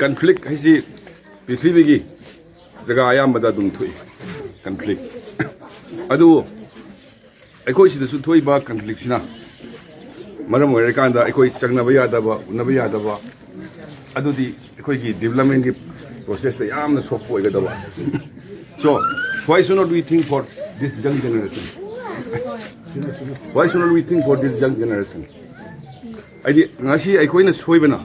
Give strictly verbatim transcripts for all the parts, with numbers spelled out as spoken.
Conflict ꯍꯥꯏꯁꯤ ꯄ꯭ꯔꯤꯊꯤꯕꯤꯒꯤ ꯖꯒꯥ ꯑꯌꯥꯝꯕꯗ ꯑꯗꯨꯝ ꯊꯣꯛꯏ, conflict꯫ ꯑꯗꯨꯕꯨ ꯑꯩꯈꯣꯏ ꯁꯤꯗꯁꯨ ꯊꯣꯛꯏꯕ conflictꯁꯤꯅ ꯃꯔꯝ ꯑꯣꯏꯔꯀꯥꯟꯗ ꯑꯩꯈꯣꯏ ꯆꯪꯅꯕ ꯌꯥꯗꯕ, ꯎꯅꯕ ꯌꯥꯗꯕ, ꯑꯗꯨꯗꯤ ꯑꯩꯈꯣꯏꯒꯤ developmentꯀꯤ processꯇ ꯌꯥꯝꯅ ꯁꯣꯛꯄ ꯑꯣꯏꯒꯗꯕ꯫ So, why should not we think for this young generation? Why should not we think for this young generation? ꯍꯥꯏꯗꯤ ꯉꯁꯤ ꯑꯩꯈꯣꯏꯅ ꯁꯣꯏꯕꯅ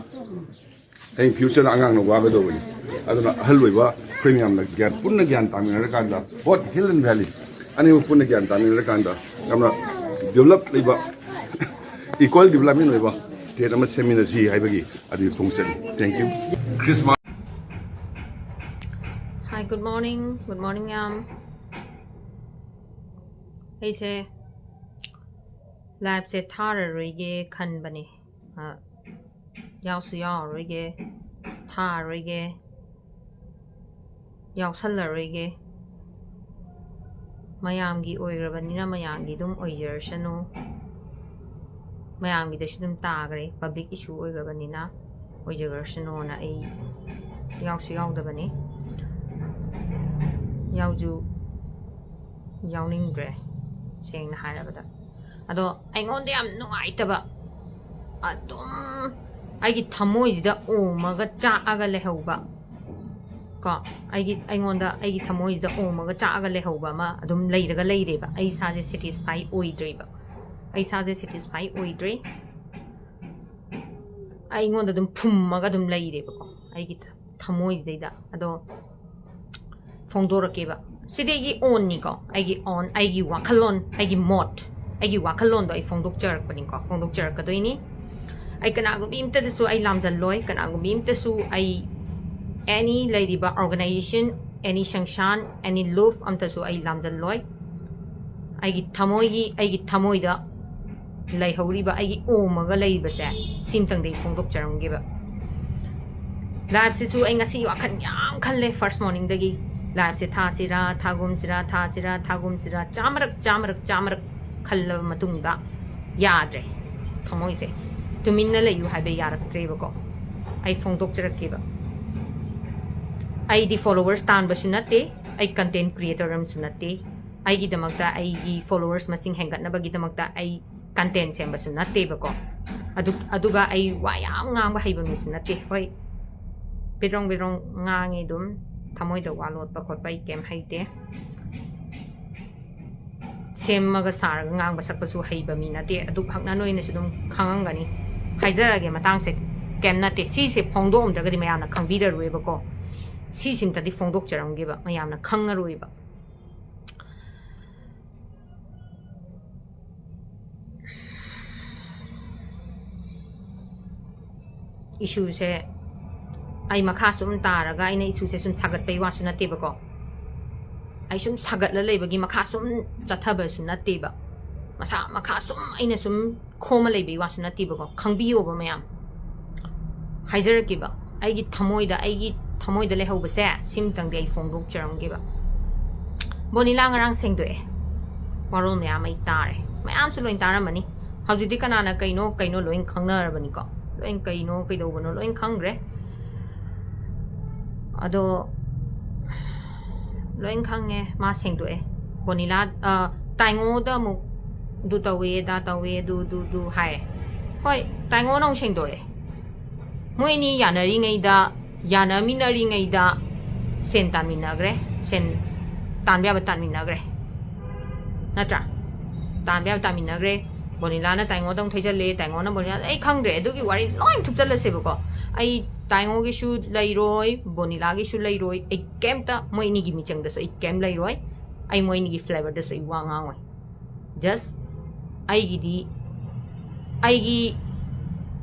ꯍꯌꯦꯡ futureꯗ ꯑꯉꯥꯡꯅ ꯋꯥꯒꯗꯧꯕꯅꯤ꯫ ꯑꯗꯨꯅ ꯑꯍꯜ ꯑꯣꯏꯕ ꯑꯩꯈꯣꯏ ꯃꯌꯥꯝꯅ ꯒ꯭ꯌꯥꯟ, ꯄꯨꯟꯅ ꯒ꯭ꯌꯥꯟ ꯇꯥꯃꯤꯟꯅꯔꯀꯥꯟꯗ, both hill and valley ꯑꯅꯤꯃꯛ ꯄꯨꯟꯅ ꯒ꯭ꯌꯥꯟ ꯇꯥꯃꯤꯟꯅꯔꯀꯥꯟꯗ ꯌꯥꯝꯅ develop ꯂꯩꯕ, equal development ꯑꯣꯏꯕ state ꯑꯃ ꯁꯦꯝꯃꯤꯟꯅꯁꯤ ꯍꯥꯏꯕꯒꯤ ꯑꯗꯨꯒꯤ ꯐꯣꯡꯆꯠꯅꯤ꯫ Thank you꯫ Christmas꯫ Hi, good morning. Good morning, ꯌꯥꯝ꯫ ꯑꯩꯁꯦ liveꯁꯦ ꯊꯥꯔꯔꯣꯏꯒꯦ ꯈꯟꯕꯅꯦ꯫ ꯑ, ꯌꯥꯎꯁꯨ ꯌꯥꯎꯔꯔꯣꯏꯒꯦ, ꯊꯥꯔꯔꯣꯏꯒꯦ, ꯌꯥꯎꯁꯜꯂꯔꯣꯏꯒꯦ꯫ ꯃꯌꯥꯝꯒꯤ ꯑꯣꯏꯈ꯭ꯔꯕꯅꯤꯅ ꯃꯌꯥꯝꯒꯤ ꯑꯗꯨꯝ ꯑꯣꯏꯖꯔꯁꯅꯨ꯫ ꯃꯌꯥꯝꯒꯤꯗꯁꯨ ꯑꯗꯨꯝ ꯇꯥꯈ꯭ꯔꯦ, public issue ꯑꯣꯏꯈ꯭ꯔꯕꯅꯤꯅ ꯑꯣꯏꯖꯈ꯭ꯔꯁꯅꯨꯅ ꯑꯩ ꯌꯥꯎꯁꯨ ꯌꯥꯎꯗꯕꯅꯤ, ꯌꯥꯎꯁꯨ ꯌꯥꯎꯅꯤꯡꯗ꯭ꯔꯦ, ꯁꯦꯡꯅ ꯍꯥꯏꯔꯕꯗ꯫ ꯑꯗꯣ ꯑꯩꯉꯣꯟꯗ ꯌꯥꯝ ꯅꯨꯡꯉꯥꯏꯇꯕ, ꯑꯗꯨꯝ ꯑꯩꯒꯤ ꯊꯃꯣꯏꯁꯤꯗ ꯑꯣꯝꯃꯒ ꯆꯥꯛꯑꯒ ꯂꯩꯍꯧꯕ ꯀꯣ, ꯑꯩꯒꯤ, ꯑꯩꯉꯣꯟꯗ, ꯑꯩꯒꯤ ꯊꯃꯣꯏꯁꯤꯗ ꯑꯣꯝꯃꯒ ꯆꯥꯛꯑꯒ ꯂꯩꯍꯧꯕ ꯑꯃ ꯑꯗꯨꯝ ꯂꯩꯔꯒ ꯂꯩꯔꯦꯕ꯫ ꯑꯩ ꯏꯁꯥꯁꯦ satisfy ꯑꯣꯏꯗ꯭ꯔꯦꯕ, ꯑꯩ ꯏꯁꯥꯁꯦ satisfy ꯑꯣꯏꯗ꯭ꯔꯦ꯫ ꯑꯩꯉꯣꯟꯗ ꯑꯗꯨꯝ ꯐꯨꯝꯃꯒ ꯑꯗꯨꯝ ꯂꯩꯔꯦꯕꯀꯣ, ꯑꯩꯒꯤ ꯊ-, ꯊꯃꯣꯏꯁꯤꯗꯩꯗ꯫ ꯑꯗꯣ ꯐꯣꯡꯗꯣꯔꯛꯀꯦꯕ꯫ ꯁꯤꯗꯤ ꯑꯩꯒꯤ ownꯅꯤꯀꯣ, ꯑꯩꯒꯤ own, ꯑꯩꯒꯤ ꯋꯥꯈꯜꯂꯣꯟ, ꯑꯩꯒꯤ ꯃꯣꯠ, ꯑꯩꯒꯤ ꯋꯥꯈꯜꯂꯣꯟꯗꯣ ꯑꯩ ꯐꯣꯡꯗꯣꯛꯆꯔꯛꯄꯅꯤꯀꯣ, ꯐꯣꯡꯗꯣꯛꯆꯔꯛꯀꯗꯣꯏꯅꯤ꯫ ꯑꯩ ꯀꯅꯥꯒꯨꯝꯕꯤ ꯑꯝꯇꯗꯁꯨ ꯑꯩ ꯂꯥꯝꯖꯜꯂꯣꯏ, ꯀꯅꯥꯒꯨꯝꯕꯤ ꯑꯝꯇꯁꯨ ꯑꯩ any ꯂꯩꯔꯤꯕ organization, any ꯁꯪꯁꯥꯟ, any ꯂꯨꯞ ꯑꯝꯇꯁꯨ ꯑꯩ ꯂꯥꯝꯖꯜꯂꯣꯏ꯫ ꯑꯩꯒꯤ ꯊꯃꯣꯏꯒꯤ, ꯑꯩꯒꯤ ꯊꯃꯣꯏꯗ ꯂꯩꯍꯧꯔꯤꯕ, ꯑꯩꯒꯤ ꯑꯣꯝꯃꯒ ꯂꯩꯔꯤꯕꯁꯦ, ꯁꯤꯝꯇꯪꯗꯤ ꯑꯩ ꯐꯣꯡꯗꯣꯛꯆꯔꯝꯒꯦꯕ꯫ Liveꯁꯤꯁꯨ ꯑꯩ ꯉꯁꯤ ꯋꯥꯈꯜ ꯌꯥꯝ ꯈꯜꯂꯦ, first morningꯗꯒꯤ꯫ Liveꯁꯦ ꯊꯥꯁꯤꯔꯥ, ꯊꯥꯒꯨꯝꯁꯤꯔꯥ, ꯊꯥꯁꯤꯔꯥ, ꯊꯥꯒꯨꯝꯁꯤꯔꯥ, ꯆꯥꯝꯃꯔꯛ, ꯆꯥꯝꯃꯔꯛ, ꯆꯥꯝꯃꯔꯛ ꯈꯜꯂꯕ ꯃꯇꯨꯡꯗ ꯌꯥꯗ꯭ꯔꯦ꯫ ꯊꯃꯣꯏꯁꯦ ꯇꯨꯃꯤꯟꯅ ꯂꯩꯌꯨ ꯍꯥꯏꯕ ꯌꯥꯔꯛꯇ꯭ꯔꯦꯕꯀꯣ꯫ ꯑꯩ ꯐꯣꯡꯗꯣꯛꯆꯔꯛꯀꯦꯕ꯫ ꯑꯩꯗꯤ followers ꯇꯥꯟꯕꯁꯨ ꯅꯠꯇꯦ, ꯑꯩ content creator ꯑꯃꯁꯨ ꯅꯠꯇꯦ꯫ ꯑꯩꯒꯤꯗꯃꯛꯇ, ꯑꯩꯒꯤ followers ꯃꯁꯤꯡ ꯍꯦꯟꯒꯠꯅꯕꯒꯤꯗꯃꯛꯇ ꯑꯩ content ꯁꯦꯝꯕꯁꯨ ꯅꯠꯇꯦꯕꯀꯣ꯫ ꯑꯗꯨ, ꯑꯗꯨꯒ ꯑꯩ ꯋꯥ ꯌꯥꯝ ꯉꯥꯡꯕ ꯍꯩꯕ ꯃꯤꯁꯨ ꯅꯠꯇꯦ꯫ ꯍꯣꯏ, ꯕꯦꯗ꯭ꯔꯣꯡ ꯕꯦꯗ꯭ꯔꯣꯡ ꯉꯥꯡꯉꯤ ꯑꯗꯨꯝ, ꯊꯃꯣꯏꯗ ꯋꯥ ꯂꯣꯠꯄ ꯈꯣꯠꯄ ꯑꯩ ꯀꯩꯝ ꯍꯩꯇꯦ꯫ ꯁꯦꯝꯃꯒ ꯁꯥꯔꯒ ꯉꯥꯡꯕ ꯁꯛꯄꯁꯨ ꯍꯩꯕ ꯃꯤ ꯅꯠꯇꯦ꯫ ꯑꯗꯨ ꯍꯛꯅ ꯅꯣꯏꯅꯁꯨ ꯑꯗꯨꯝ ꯈꯪꯉꯝꯒꯅꯤ꯫ ꯍꯥꯏꯖꯔꯒꯦ, ꯃꯇꯥꯡꯁꯦ ꯀꯩꯝ ꯅꯠꯇꯦ꯫ ꯁꯤꯁꯦ ꯐꯣꯡꯗꯣꯛꯑꯝꯗ꯭ꯔꯒꯗꯤ ꯃꯌꯥꯝꯅ ꯈꯪꯕꯤꯔꯔꯣꯏꯕꯀꯣ꯫ ꯁꯤꯁꯤꯝꯇꯗꯤ ꯐꯣꯡꯗꯣꯛꯆꯔꯝꯒꯦꯕ, ꯃꯌꯥꯝꯅ ꯈꯪꯉꯔꯣꯏꯕ꯫ Issue ꯁꯦ ꯑꯩ ꯃꯈꯥ ꯁꯨꯝ ꯇꯥꯔꯒ ꯑꯩꯅ issue ꯁꯦ ꯁꯨꯝ ꯁꯥꯒꯠꯄꯩ ꯋꯥꯁꯨ ꯅꯠꯇꯦꯕꯀꯣ꯫ ꯑꯩ ꯁꯨꯝ ꯁꯥꯒꯠꯂ ꯂꯩꯕꯒꯤ ꯃꯈꯥ ꯁꯨꯝ ꯆꯠꯊꯕꯁꯨ ꯅꯠꯇꯦꯕ꯫ ꯃꯁꯥ ꯃꯈꯥ ꯁꯨꯝ ꯑꯩꯅ ꯁꯨꯝ ꯈꯣꯝꯃ ꯂꯩꯕꯩ ꯋꯥꯁꯨ ꯅꯠꯇꯦꯕꯀꯣ꯫ ꯈꯪꯕꯤꯌꯣꯕ ꯃꯌꯥꯝ꯫ ꯍꯥꯏꯖꯔꯛꯀꯦꯕ, ꯑꯩꯒꯤ ꯊꯃꯣꯏꯗ, ꯑꯩꯒꯤ ꯊꯃꯣꯏꯗ ꯂꯩꯍꯧꯕꯁꯦ ꯁꯤꯝꯇꯪꯗꯤ ꯑꯩ ꯐꯣꯡꯗꯣꯛꯆꯔꯝꯒꯦꯕ꯫ ꯕꯣꯅꯤꯂꯥ ꯉꯔꯥꯡ ꯁꯦꯡꯗꯣꯛꯑꯦ꯫ ꯋꯥꯔꯣꯜ ꯃꯌꯥꯝ ꯑꯩ ꯇꯥꯔꯦ꯫ ꯃꯌꯥꯝꯁꯨ ꯂꯣꯏ ꯇꯥꯔꯝꯃꯅꯤ꯫ ꯍꯧꯖꯤꯛꯇꯤ ꯀꯅꯥꯅ ꯀꯩꯅꯣ, ꯀꯩꯅꯣ ꯂꯣꯏ ꯈꯪꯅꯔꯕꯅꯤꯀꯣ꯫ ꯂꯣꯏ ꯀꯩꯅꯣ, ꯀꯩꯗꯧꯕꯅꯣ ꯂꯣꯏ ꯈꯪꯈ꯭ꯔꯦ꯫ ꯑꯗꯣ ꯂꯣꯏ ꯈꯪꯉꯦ, ꯃꯥ ꯁꯦꯡꯗꯣꯛꯑꯦ꯫ ꯕꯣꯅꯤꯂꯥ, ꯑ, ꯇꯥꯏꯉꯣꯗ ꯑꯃꯨꯛ ꯑꯗꯨ ꯇꯧꯋꯦ, ꯑꯗꯥ ꯇꯧꯋꯦ, ꯑꯗꯨ, ꯑꯗꯨ, ꯑꯗꯨ ꯍꯥꯏ꯫ ꯍꯣꯏ, ꯇꯥꯏꯉꯣꯅ ꯑꯃꯨꯛ ꯁꯦꯡꯗꯣꯔꯛꯑꯦ꯫ ꯃꯣꯏ ꯑꯅꯤ ꯌꯥꯅꯔꯤꯉꯩꯗ, ꯌꯥꯅꯃꯤꯟꯅꯔꯤꯉꯩꯗ ꯁꯦꯟ ꯇꯥꯟꯃꯤꯟꯅꯈ꯭ꯔꯦ, ꯁꯦꯟ ꯇꯥꯟꯕ ꯌꯥꯕ ꯇꯥꯟꯃꯤꯟꯅꯈ꯭ꯔꯦ, ꯅꯠꯇ꯭ꯔꯥ? ꯇꯥꯟꯕ ꯌꯥꯕ ꯇꯥꯟꯃꯤꯟꯅꯈ꯭ꯔꯦ꯫ ꯕꯣꯅꯤꯂꯥꯅ ꯇꯥꯏꯉꯣꯗ ꯑꯃꯨꯛ ꯊꯩꯖꯜꯂꯦ, ꯇꯥꯏꯉꯣꯅ ꯕꯣꯅꯤꯂꯥꯗ, ꯑꯩ ꯈꯪꯗ꯭ꯔꯦ, ꯑꯗꯨꯒꯤ ꯋꯥꯔꯤ ꯂꯣꯏ ꯊꯨꯞꯆꯜꯂꯁꯦꯕꯀꯣ꯫ ꯑꯩ ꯇꯥꯏꯉꯣꯒꯤꯁꯨ ꯂꯩꯔꯣꯏ, ꯕꯣꯅꯤꯂꯥꯒꯤꯁꯨ ꯂꯩꯔꯣꯏ, ꯑꯩ ꯀꯩꯝꯇ ꯃꯣꯏ ꯑꯅꯤꯒꯤ ꯃꯤꯆꯪꯗꯁꯨ ꯑꯩ ꯀꯩꯝ ꯂꯩꯔꯣꯏ, ꯑꯩ ꯃꯣꯏ ꯑꯅꯤꯒꯤ favour ꯗꯁꯨ ꯑꯩ ꯋꯥ ꯉꯥꯡꯉꯣꯏ꯫ Just ꯑꯩꯒꯤꯗꯤ, ꯑꯩꯒꯤ,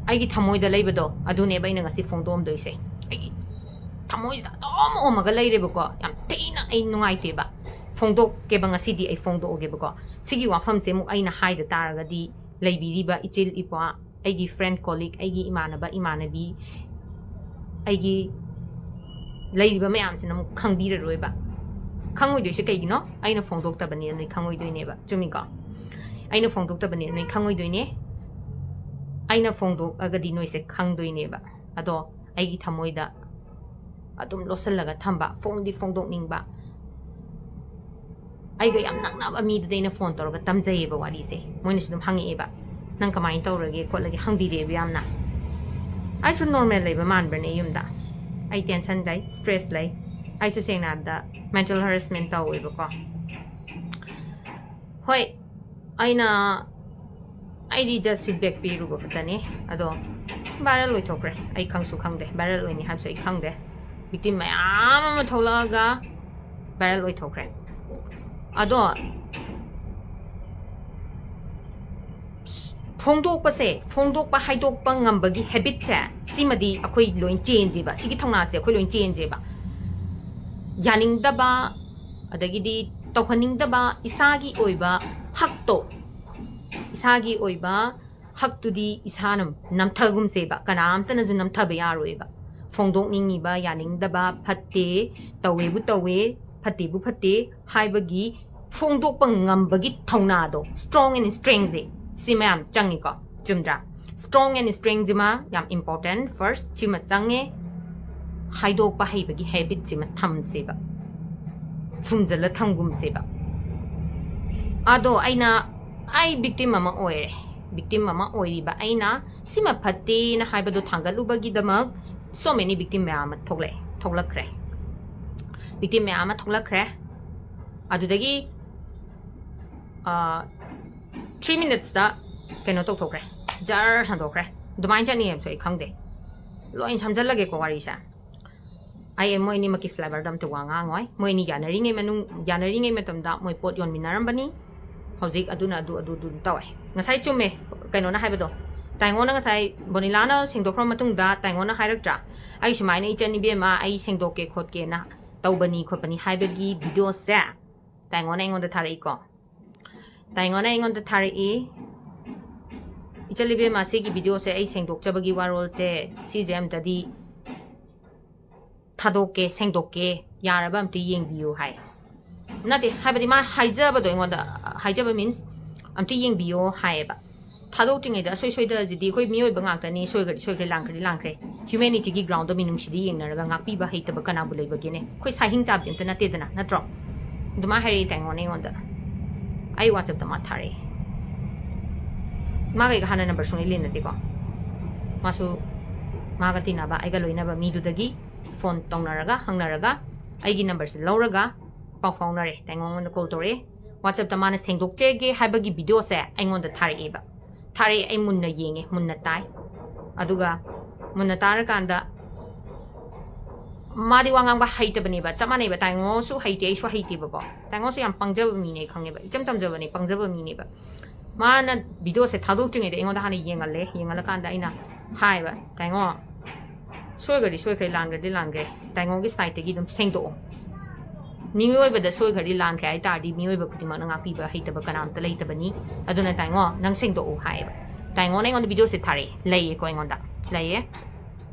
ꯑꯩꯒꯤ ꯊꯃꯣꯏꯗ ꯂꯩꯕꯗꯣ, ꯑꯗꯨꯅꯦꯕ ꯑꯩꯅ ꯉꯁꯤ ꯐꯣꯡꯗꯣꯛꯑꯝꯗꯣꯏꯁꯦ꯫ ꯑꯩꯒꯤ ꯊꯃꯣꯏꯁꯤꯗ ꯑꯗꯨꯝ ꯑꯣꯝꯃꯒ ꯂꯩꯔꯦꯕꯀꯣ, ꯌꯥꯝ ꯊꯤꯅ ꯑꯩ ꯅꯨꯡꯉꯥꯏꯇꯦꯕ꯫ ꯐꯣꯡꯗꯣꯛꯀꯦꯕ ꯉꯁꯤꯗꯤ, ꯑꯩ ꯐꯣꯡꯗꯣꯛꯑꯒꯦꯕꯀꯣ꯫ ꯁꯤꯒꯤ ꯋꯥꯐꯝꯁꯦ ꯑꯃꯨꯛ ꯑꯩꯅ ꯍꯥꯏꯗ ꯇꯥꯔꯒꯗꯤ, ꯂꯩꯕꯤꯔꯤꯕ ꯏꯆꯤꯜ ꯏꯄ꯭ꯋꯥ, ꯑꯩꯒꯤ friend colleague, ꯑꯩꯒꯤ ꯏꯃꯥꯟꯅꯕ ꯏꯃꯥꯟꯅꯕꯤ, ꯑꯩꯒꯤ ꯂꯩꯔꯤꯕ ꯃꯌꯥꯝꯁꯤꯅ ꯑꯃꯨꯛ ꯈꯪꯕꯤꯔꯔꯣꯏꯕ꯫ ꯈꯪꯉꯣꯏꯗꯣꯏꯁꯦ ꯀꯩꯒꯤꯅꯣ? ꯑꯩꯅ ꯐꯣꯡꯗꯣꯛꯇꯕꯅꯤꯅ ꯅꯣꯏ ꯈꯪꯉꯣꯏꯗꯣꯏꯅꯦꯕ꯫ ꯆꯨꯝꯃꯤꯀꯣ? ꯑꯩꯅ ꯐꯣꯡꯗꯣꯛꯇꯕꯅꯤꯅ ꯅꯣꯏ ꯈꯪꯉꯣꯏꯗꯣꯏꯅꯦ꯫ ꯑꯩꯅ ꯐꯣꯡꯗꯣꯛꯑꯒꯗꯤ ꯅꯣꯏꯁꯦ ꯈꯪꯗꯣꯏꯅꯦꯕ꯫ ꯑꯗꯣ ꯑꯩꯒꯤ ꯊꯃꯣꯏꯗ ꯑꯗꯨꯝ ꯂꯣꯠꯁꯤꯜꯂꯒ ꯊꯝꯕ, ꯐꯣꯡꯗꯤ ꯐꯣꯡꯗꯣꯛꯅꯤꯡꯕ꯫ ꯑꯩꯒ ꯌꯥꯝ ꯅꯛꯅꯕ ꯃꯤꯗꯨꯗ ꯑꯩꯅ ꯐꯣꯟ ꯇꯧꯔꯒ ꯇꯝꯖꯩꯌꯦꯕ ꯋꯥꯔꯤꯁꯦ꯫ ꯃꯣꯏꯅꯁꯨ ꯑꯗꯨꯝ ꯍꯪꯉꯛꯑꯦꯕ, "ꯅꯪ ꯀꯃꯥꯏꯅ ꯇꯧꯔꯒꯦ ꯈꯣꯠꯂꯒꯦ?" ꯍꯪꯕꯤꯔꯛꯑꯦꯕ ꯌꯥꯝꯅ꯫ ꯑꯩꯁꯨ ꯅꯣꯔꯃꯦꯜ ꯂꯩꯕ ꯃꯥꯟꯕ꯭ꯔꯅꯦ ꯌꯨꯝꯗ? ꯑꯩ ꯇꯦꯟꯁꯟ ꯂꯩ, ꯁ꯭ꯇ꯭ꯔꯦꯁ ꯂꯩ꯫ ꯑꯩꯁꯨ ꯁꯦꯡꯅ ꯍꯥꯏꯔꯕꯗ ꯃꯦꯟꯇꯦꯜ ꯍꯔꯦꯁꯃꯦꯟ ꯇꯧꯋꯦꯕꯀꯣ꯫ ꯍꯣꯏ, ꯑꯩꯅ, ꯑꯩꯗꯤ ꯖꯁ ꯐꯤꯗꯕꯦꯛ ꯄꯤꯔꯨꯕ ꯈꯛꯇꯅꯤ꯫ ꯑꯗꯣ ꯚꯥꯏꯔꯦꯜ ꯑꯣꯏꯊꯣꯛꯈ꯭ꯔꯦ꯫ ꯑꯩ ꯈꯪꯁꯨ ꯈꯪꯗꯦ, ꯚꯥꯏꯔꯦꯜ ꯑꯣꯏꯅꯤ ꯍꯥꯏꯕꯁꯨ ꯑꯩ ꯈꯪꯗꯦ꯫ ꯚꯤꯛꯇꯤꯝ ꯃꯌꯥꯝ ꯑꯃ ꯊꯣꯛꯂꯛꯑꯒ ꯚꯥꯏꯔꯦꯜ ꯑꯣꯏꯊꯣꯛꯈ꯭ꯔꯦ꯫ ꯑꯗꯣ ꯐꯣꯡꯗꯣꯛꯄꯁꯦ, ꯐꯣꯡꯗꯣꯛꯄ, ꯍꯥꯏꯗꯣꯛꯄ ꯉꯝꯕꯒꯤ ꯍꯦꯕꯤꯠꯁꯦ, ꯁꯤꯃꯗꯤ ꯑꯩꯈꯣꯏ ꯂꯣꯏ ꯆꯦꯟꯖꯦꯕ꯫ ꯁꯤꯒꯤ ꯊꯧꯅꯥꯁꯦ ꯑꯩꯈꯣꯏ ꯂꯣꯏ ꯆꯦꯟꯖꯦꯕ꯫ ꯌꯥꯅꯤꯡꯗꯕ, ꯑꯗꯒꯤꯗꯤ ꯇꯧꯍꯟꯅꯤꯡꯗꯕ, ꯏꯁꯥꯒꯤ ꯑꯣꯏꯕ ꯍꯛꯇꯣ, ꯏꯁꯥꯒꯤ ꯑꯣꯏꯕ ꯍꯛꯇꯨꯗꯤ ꯏꯁꯥꯅ ꯅꯝꯊꯒꯨꯝꯁꯦꯕ꯫ ꯀꯅꯥꯝꯇꯅꯁꯨ ꯅꯝꯊꯕ ꯌꯥꯔꯣꯏꯕ꯫ ꯐꯣꯡꯗꯣꯛꯅꯤꯡꯉꯤꯕ, ꯌꯥꯅꯤꯡꯗꯕ, ꯐꯠꯇꯦ, ꯇꯧꯋꯦꯕꯨ ꯇꯧꯋꯦ, ꯐꯠꯇꯦꯕꯨ ꯐꯠꯇꯦ ꯍꯥꯏꯕꯒꯤ ꯐꯣꯡꯗꯣꯛꯄ ꯉꯝꯕꯒꯤ ꯊꯧꯅꯥꯗꯣ, strong and strengthꯁꯦ, ꯁꯤꯃ ꯌꯥꯝ ꯆꯪꯉꯤꯀꯣ, ꯆꯨꯝꯗ꯭ꯔꯥ? Strong and strengthꯁꯤꯃ ꯌꯥꯝ important, first ꯁꯤꯃ ꯆꯪꯉꯦ꯫ ꯍꯥꯏꯗꯣꯛꯄ ꯍꯩꯕꯒꯤ ꯍꯦꯕꯤꯠꯁꯤꯃ ꯊꯝꯁꯦꯕ, ꯐꯨꯝꯖꯤꯜꯂ ꯊꯝꯒꯨꯝꯁꯦꯕ꯫ ꯑꯗꯣ ꯑꯩꯅ, ꯑꯩ ꯚꯤꯛꯇꯤꯝ ꯑꯃ ꯑꯣꯏꯔꯦ꯫ ꯚꯤꯛꯇꯤꯝ ꯑꯃ ꯑꯣꯏꯔꯤꯕ ꯑꯩꯅ ꯁꯤꯃ ꯐꯠꯇꯦꯅ ꯍꯥꯏꯕꯗꯣ ꯊꯥꯡꯒꯠꯂꯨꯕꯒꯤꯗꯃꯛ so many victim ꯃꯌꯥꯝ ꯑꯃ ꯊꯣꯛꯂꯛꯑꯦ, ꯊꯣꯛꯂꯛꯈ꯭ꯔꯦ꯫ ꯚꯤꯛꯇꯤꯝ ꯃꯌꯥꯝ ꯑꯃ ꯊꯣꯛꯂꯛꯈ꯭ꯔꯦ꯫ ꯑꯗꯨꯗꯒꯤ ꯊ꯭ꯔꯤ ꯃꯤꯅꯠꯁꯇ ꯀꯩꯅꯣ ꯇꯧꯊꯣꯛꯈ꯭ꯔꯦ, ꯖꯔ ꯁꯟꯗꯣꯛꯈ꯭ꯔꯦ꯫ ꯑꯗꯨꯃꯥꯏꯅ ꯆꯠꯅꯤ ꯍꯥꯏꯕꯁꯨ ꯑꯩ ꯈꯪꯗꯦ꯫ ꯂꯣꯏ ꯁꯝꯖꯜꯂꯒꯦꯀꯣ ꯋꯥꯔꯤꯁꯦ꯫ ꯑꯩ ꯃꯣꯏ ꯑꯅꯤꯃꯛꯀꯤ ꯐꯦꯕꯔꯗ ꯑꯝꯇ ꯋꯥ ꯉꯥꯡꯉꯣꯏ꯫ ꯃꯣꯏ ꯑꯅꯤ ꯌꯥꯅꯔꯤꯉꯩ ꯃꯅꯨꯡ, ꯌꯥꯅꯔꯤꯉꯩ ꯃꯇꯝꯗ ꯃꯣꯏ ꯄꯣꯠ ꯌꯣꯟꯃꯤꯟꯅꯔꯝꯕꯅꯤ꯫ ꯍꯧꯖꯤꯛ ꯑꯗꯨꯅ ꯑꯗꯨ, ꯑꯗꯨ, ꯑꯗꯨ ꯇꯧꯋꯦ꯫ ꯉꯁꯥꯏ ꯆꯨꯝꯃꯦ ꯀꯩꯅꯣꯅ ꯍꯥꯏꯕꯗꯣ꯫ ꯇꯥꯏꯉꯣꯅ ꯉꯁꯥꯏ, ꯕꯣꯅꯤꯂꯥꯅ ꯁꯦꯡꯗꯣꯛꯈ꯭ꯔ ꯃꯇꯨꯡꯗ ꯇꯥꯏꯉꯣꯅ ꯍꯥꯏꯔꯛꯇ꯭ꯔꯥ? "ꯑꯩ ꯁꯨꯃꯥꯏꯅ ꯏꯆꯟ ꯏꯕꯦꯝꯃ, ꯑꯩ ꯁꯦꯡꯗꯣꯛꯀꯦ ꯈꯣꯠꯀꯦꯅ ꯇꯧꯕꯅꯤ ꯈꯣꯠꯄꯅꯤ" ꯍꯥꯏꯕꯒꯤ ꯚꯤꯗꯤꯑꯣꯁꯦ ꯇꯥꯏꯉꯣꯅ ꯑꯩꯉꯣꯟꯗ ꯊꯥꯔꯛꯏꯀꯣ꯫ ꯇꯥꯏꯉꯣꯅ ꯑꯩꯉꯣꯟꯗ ꯊꯥꯔꯛꯏ, "ꯏꯆꯜ ꯏꯕꯦꯝꯃ, ꯁꯤꯒꯤ ꯚꯤꯗꯤꯑꯣꯁꯦ ꯑꯩ ꯁꯦꯡꯗꯣꯛꯆꯕꯒꯤ ꯋꯥꯔꯣꯜꯁꯦ, ꯁꯤꯁꯦ ꯑꯝꯇꯗꯤ ꯊꯥꯗꯣꯛꯀꯦ, ꯁꯦꯡꯗꯣꯛꯀꯦ, ꯌꯥꯔꯕ ꯑꯝꯇ ꯌꯦꯡꯕꯤꯌꯨ" ꯍꯥꯏ꯫ ꯅꯠꯇꯦ, ꯍꯥꯏꯕꯗꯤ ꯃꯥ ꯍꯥꯏꯖꯕꯗꯣ ꯑꯩꯉꯣꯟꯗ, ꯍꯥꯏꯖꯕ means ꯑꯝꯇ ꯌꯦꯡꯕꯤꯌꯣ ꯍꯥꯏꯌꯦꯕ꯫ ꯊꯥꯗꯣꯛꯇ꯭ꯔꯤꯉꯩꯗ ꯑꯁꯣꯏ ꯁꯣꯏꯗꯁꯤꯗꯤ ꯑꯩꯈꯣꯏ ꯃꯤꯑꯣꯏꯕ ꯉꯥꯛꯇꯅꯤ, ꯁꯣꯏꯈ꯭ꯔꯗꯤ ꯁꯣꯏꯈ꯭ꯔꯦ, ꯂꯥꯟꯈ꯭ꯔꯗꯤ ꯂꯥꯟꯈ꯭ꯔꯦ꯫ Humanityꯒꯤ groundꯗ ꯃꯤꯅꯨꯡꯁꯤꯗ ꯌꯦꯡꯅꯔꯒ ꯉꯥꯛꯄꯤꯕ ꯍꯩꯇꯕ ꯀꯅꯥꯕꯨ ꯂꯩꯕꯒꯦꯅꯦ? ꯑꯩꯈꯣꯏ ꯁꯥ ꯍꯤꯡ ꯆꯥꯕꯗꯤ ꯑꯝꯇ ꯅꯠꯇꯦꯗꯅ, ꯅꯠꯇ꯭ꯔꯣ? ꯑꯗꯨꯃꯥꯏꯅ ꯍꯥꯏꯔꯛꯏ ꯇꯥꯏꯉꯣꯅ ꯑꯩꯉꯣꯟꯗ꯫ ꯑꯩ WhatsAppꯇ ꯃꯥ ꯊꯥꯔꯛꯑꯦ꯫ ꯃꯥꯒ ꯑꯩꯒ ꯍꯥꯟꯅ ꯅꯝꯕꯔ ꯁꯨꯡꯂꯩ ꯂꯩꯅꯗꯦꯀꯣ꯫ ꯃꯥꯁꯨ ꯃꯥꯒ ꯇꯤꯟꯅꯕ, ꯑꯩꯒ ꯂꯣꯏꯅꯕ ꯃꯤꯗꯨꯗꯒꯤ ꯐꯣꯟ ꯇꯧꯅꯔꯒ, ꯍꯪꯅꯔꯒ, ꯑꯩꯒꯤ ꯅꯝꯕꯔꯁꯦ ꯂꯧꯔꯒ ꯄꯥꯎ ꯐꯥꯎꯅꯔꯦ꯫ ꯇꯥꯏꯉꯣ ꯑꯩꯉꯣꯟꯗ ꯀꯣꯜ ꯇꯧꯔꯛꯑꯦ꯫ WhatsAppꯇ ꯃꯥꯅ ꯁꯦꯡꯗꯣꯛꯆꯒꯦ ꯍꯥꯏꯕꯒꯤ ꯚꯤꯗꯤꯑꯣꯁꯦ ꯑꯩꯉꯣꯟꯗ ꯊꯥꯔꯛꯑꯦꯕ꯫ ꯊꯥꯔꯛꯑꯦ, ꯑꯩ ꯃꯨꯟꯅ ꯌꯦꯡꯉꯦ, ꯃꯨꯟꯅ ꯇꯥꯏ꯫ ꯑꯗꯨꯒ ꯃꯨꯟꯅ ꯇꯥꯔꯀꯥꯟꯗ ꯃꯥꯗꯤ ꯋꯥ ꯉꯥꯡꯕ ꯍꯩꯇꯕꯅꯦꯕ, ꯆꯞ ꯃꯥꯟꯅꯩꯕ꯫ ꯇꯥꯏꯉꯣꯁꯨ ꯍꯩꯇꯦ, ꯑꯩꯁꯨ ꯍꯩꯇꯦꯕꯀꯣ꯫ ꯇꯥꯏꯉꯣꯁꯨ ꯌꯥꯝ ꯄꯪꯖꯕ ꯃꯤꯅꯦ, ꯑꯩ ꯈꯪꯉꯦꯕ, ꯏꯆꯝ ꯆꯝꯖꯕꯅꯦ, ꯄꯪꯖꯕ ꯃꯤꯅꯦꯕ꯫ ꯃꯥꯅ ꯚꯤꯗꯤꯑꯣꯁꯦ ꯊꯥꯗꯣꯛꯇ꯭ꯔꯤꯉꯩꯗ ꯑꯩꯉꯣꯟꯗ ꯍꯥꯟꯅ ꯌꯦꯡꯍꯜꯂꯦ꯫ ꯌꯦꯡꯍꯜꯂꯀꯥꯟꯗ ꯑꯩꯅ ꯍꯥꯏꯕ, "ꯇꯥꯏꯉꯣ, ꯁꯣꯏꯈ꯭ꯔꯗꯤ ꯁꯣꯏꯈ꯭ꯔꯦ, ꯂꯥꯟꯈ꯭ꯔꯗꯤ ꯂꯥꯟꯈ꯭ꯔꯦ, ꯇꯥꯏꯉꯣꯒꯤ ꯁꯥꯏꯠꯇꯒꯤ ꯑꯗꯨꯝ ꯁꯦꯡꯗꯣꯛꯑꯣ꯫ ꯃꯤꯑꯣꯏꯕꯗ ꯁꯣꯏꯈ꯭ꯔꯗꯤ, ꯂꯥꯟꯈ꯭ꯔꯦ ꯍꯥꯏ ꯇꯥꯔꯗꯤ ꯃꯤꯑꯣꯏꯕ ꯈꯨꯗꯤꯡꯃꯛꯅ ꯉꯥꯛꯄꯤꯕ ꯍꯩꯇꯕ ꯀꯅꯥꯝꯇ ꯂꯩꯇꯕꯅꯤ꯫ ꯑꯗꯨꯅ ꯇꯥꯏꯉꯣ, ꯅꯪ ꯁꯦꯡꯗꯣꯛꯑꯣ" ꯍꯥꯏꯌꯦꯕ꯫ ꯇꯥꯏꯉꯣꯅ ꯑꯩꯉꯣꯟꯗ ꯚꯤꯗꯤꯑꯣꯁꯦ ꯊꯥꯔꯛꯑꯦ, ꯂꯩꯌꯦꯀꯣ ꯑꯩꯉꯣꯟꯗ, ꯂꯩꯌꯦ꯫